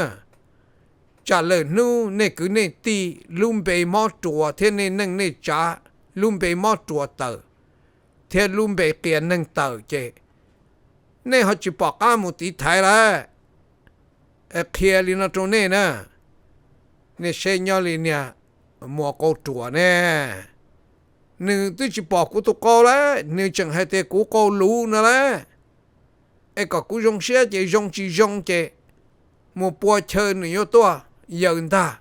Tsam lawm hnub nej kwv nej tij lub npe mob ruas thiab nej neej nej tsav lub npe mob ruas tawm, thiab lub npe qias neeg tawm ces nej ho tsis pom qab mus tiv thaiv lawm. Qhia li no rau nej na, nej seb nyob li niag Muas Qau Ruam ne, nws twb tsis pom kuv tus qau lawm, nws tseem hais tias kuv qau luv no lawm. Es kom kuv zoo siab ces zoo, tsis zoo ces mus pua chaw nws yuav tuaj yaws ntag.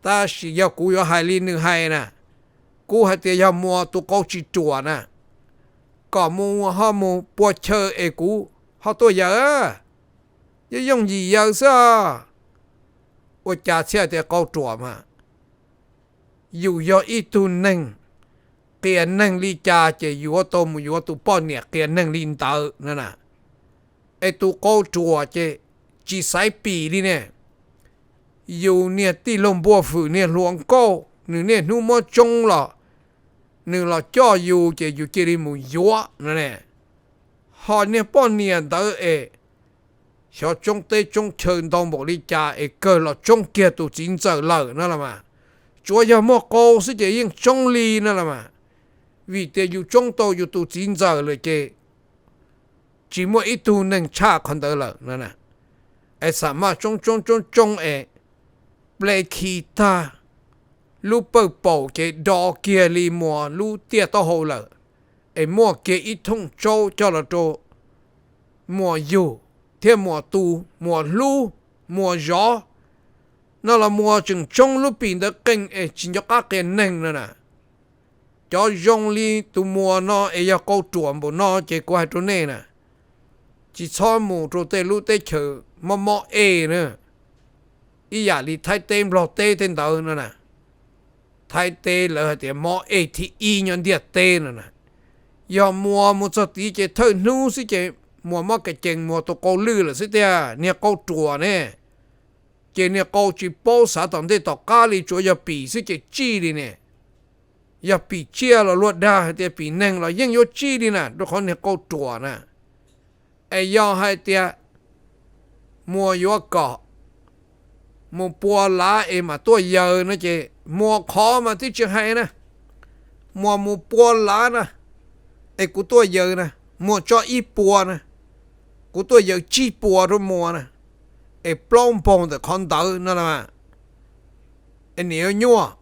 Tab sis yog kuv yuav hais li nws hais na, kuv hais tias yog Muas tus qau tsis ruam na, kom mus ho mus pua chaw es kuv ho tuaj yaws, yooj yooj yim yaws xwb. Ua cas thiaj tias qau ruam mas? Yus yog ib tug neeg qias neeg li cas ces yus yuav tau mus yuav tus poj niam qias neeg li ntawd no na. Es tus qau ruam ces tsis xaiv pim li ne. Yus niag tij laug npua fwm niag hluas nkauj, nws niaj hnub muab tsoob los, nws los coj yus ces yus cia li mus yuav no ne. Ho niag poj niam ntawd es xyov tsoob teb tsoob chaw ntau npaum li cas es kawg los tsoob kiag tus txiv ntxawm lawm no los mas. Tsuav yog muaj qau xwb ces yeej tsoob li no los mas. Vim tias yus tsoob tau yus tus txiv ntxawm lawm ces tsis muaj ib tug neeg tshaj qhov ntawd lawm no. Es xam maj tsoob tsoob tsoob tsoob es ple khi tag, lub pawj paum ces do kiag li Muas lub tiaj taub hau lawm, es muaj kiag ib thooj tsaub coj los rau Muas yug thiab Muas tu, Muas hlub, Muas zov. No los Muas tseem tsoob lub pim ntawd qees es tsis nco qab qias neeg no na. Cov zoo li tus Muas no es yog qau ruam npaum no ces kuv hais rau nej na, tsis txhob mus rau tej lub teb chaws mob mob ej na, ib yam li Thaib teb Nplog teb tej ntawd no na. Thaib teb lawv hais tias mob ej thib ib nyob ntiaj teb no na. Yog Muas mus txog tid ces thawj hnub xwb ces Muas mob kev cees, Muas tus qau lwj lawm xwb tiag, niag qau ruam ne. Ces niag qau tsis paub xav tom ntej tom qab li, tsuas yog pim xwb ces tsij li ne. Yog pim tsiaj los luag dag hais tias pim neeg los yeej yuav tsij li na, rau qhov niag qau ruam na. Es yog hais tias Muas yuav kom mus pua lav es mam tuaj yaws no ces Muas qhov mas twb tsis hais na. Muas mus pua lav na, es kuv tuaj yaws na, Muas tso ib puas na, kuv tuaj yaws tsib puas rau Muas na, es plaub npaug ntawm qhov ntawd no las. Es nim yuav nyuaj,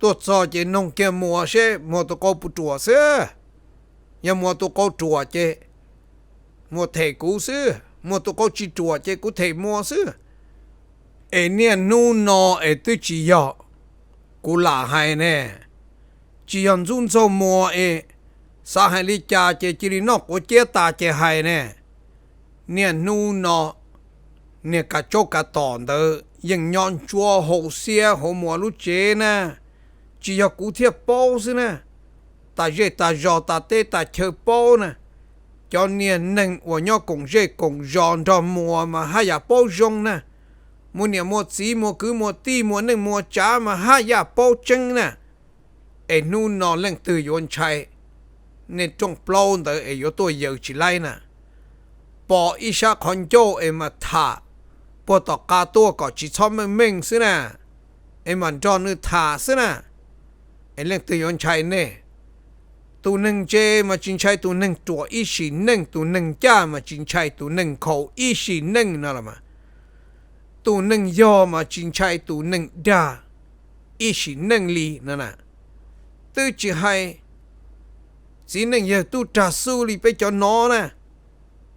tuaj txog ces noog kiag Muas seb Muas tus qau puas ruam xwb. Yog Muas tus qau ruam ces Muas them kuv xwb, Muas tus qau tsis ruam ces kuv them Muas xwb. Es niaj hnub no es twb tsis yog kuv lam hais ne, tsis yog ntxub ntxaug Muas es xav hais li cas ces cia li noj quav ciab tas ces hais ne. Niaj hnub no niag kav tsaub kav tom ntawd yeej nyob ntsuab hauv xiab hauv Muas lub tsev na, tsis yog kuv thiaj paub xwb na, tas zej tas zos tas teb tas chaw paub na. Cov niag neeg uas nyob koom zej koom zos nrog Muas mas haj yam paub zoo na. Muas niam Muas txiv Muas kwv Muas tij Muas neej Muas tsav mas haj yam paub tseeb na. Es hnub no leej twg yuav ntshai nej rooj plaub ntawd es yuav tuaj yaws tsis laib na? Pom ib sab qhov ncauj es mas tham puag tom qab tuaj kom tsis txhob meej meej xwb na, es mam nrog nws tham xwb na. Es leej twg yuav ntshai nej? Tus neeg ntse mas tsis ntshai tus neeg ruam ib sim neej, tus neeg ncaj mas tsis ntshai tus neeg nkhaus ib sim neej no los mas, tus neeg yog mas tsis ntshai tus neeg dag ib sim neej li no na. Twb tsis hais txiv neej yawg tub rag xub li peb cov no na,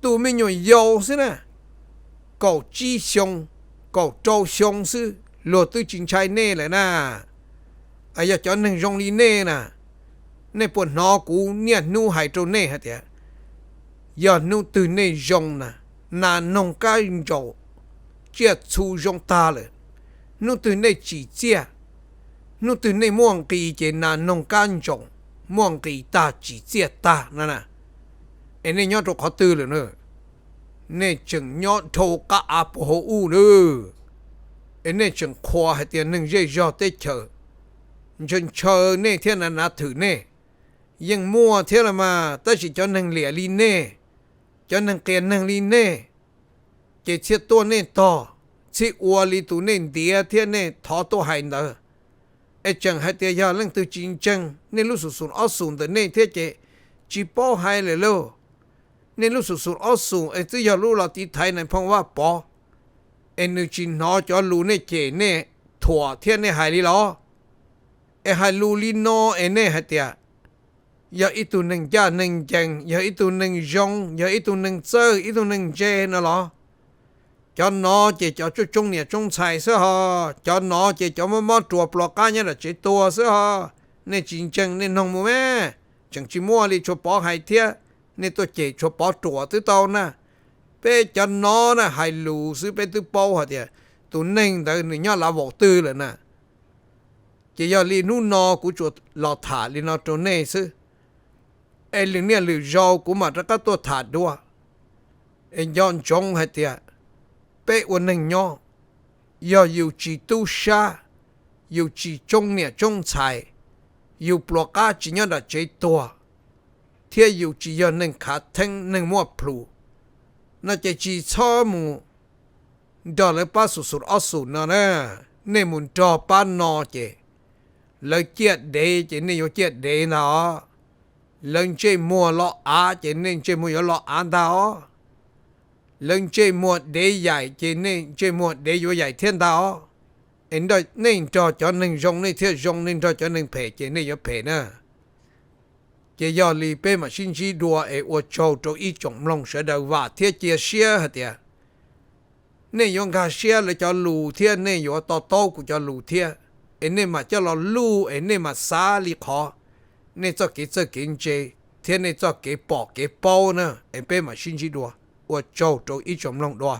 tus me nyuam yaus xwb na, kaum tsib xyoo, kaum rau xyoo xwb luag twb tsis ntshai nej lawm na. Yog cov neeg zoo li nej na, nej puas hnov kuv niaj hnub hais rau nej hais tias, yog hnub twg nej zoo na, nas noog kab ntsaum, tsiaj txhu zoo tag lawm, hnub twg nej tsim txiaj, hnub twg nej muaj nqis ces nas noog kab ntsaum muaj nqis tag tsim txiaj tag na na. Es nej nyob rau qhov twg lawm na? Nej tseem nyob dhau qab av puag hauv ub na, es nej tseem qhuas hais tias neeg zej zog teb chaws ntshaw ntshaw nej thiab na, nav thwm nej. Yeej muaj thiab los mas, tab sis cov neeg liam li nej, cov neeg qias neeg li nej, ces thiaj tuaj nej tog, thiaj ua li tus nej ntiav thiab nej thov tuaj hais ntawd. Es tseem hais tias yog leej twg tsis ntseeg nej lub xum xum ob xum ntawm nej thiab ces tsis paub hais lawm lauj. Nej lub xum xum ob xum es twb yog lub los tiv thaiv Nais Phoo Vaj Pov, es nws tsis hnov cov lus nej cem nej thuam thiab nej hais li los? Es hais lus li no es nej hais tias yog ib tug neeg ncaj neeg ncees, yog ib tug neeg zoo, yog ib tug neeg txawj, ib tug neeg ntse no los? Cov no ces cov tsoob niam tsoob ntxhais xwb ho, cov no ces cov mob mob ruas pluas qab nyob nram tsev tuag xwb ho. Nej tsis ntseeg nej noog mus me, tseem tsis muaj li Tshuav Pov hais thiab, nej tuaj cem Tshuav Pov ruam twb tau na. Peb cov no na hais lus xwb peb twb paub hais tias tus neeg ntawd nws nyob lav vaum twg lawm na. Ces yog li hnub no kuv tsuas los tham li no rau nej xwb, es lwm niaj lwm zaus kuv mam rov qab tuaj tham dua. Es nco ntsoov hais tias peb ua neeg nyob, yog yus tsis tub sab, yus tsis tsoob niam tsoob ntxhais, yus pluas qab tsis nyob nram tsev tuag, thiab yus tsis yog neeg khav theeb neeg muaj plhus no ces tsis txhob mus nrog lawv pab xum xum ob xum no na. Nej mus nrog pab no ces lawv ciaj dev ces nej yuav ciaj dev ntag os. Lawv ntsej muag lo av ces nej ntsej muag yuav lo av ntag os. Lawv ntsej muag dev yaim ces nej ntsej muag dev yuav yaim thiab ntag os. Es nej nrog cov neeg zoo nej thiaj zoo, nej nrog cov neeg phem ces nej yuav phem na. Ces yog li peb mam sib ntsib dua es ua tsaug rau ib tsoom mloog sawv daws, vam thiab cia siab hais tias nej yuav nkag siab lawv cov lus thiab nej yuav to taub kuv cov lus thiab, es nej mam coj los luj es nej mam xav li qhov nej txoj kev txawj kev ntse thiab nej txoj kev pom kev paub na, es peb mam sib ntsib dua. Ua tsaug rau ib tsoom mloog dua.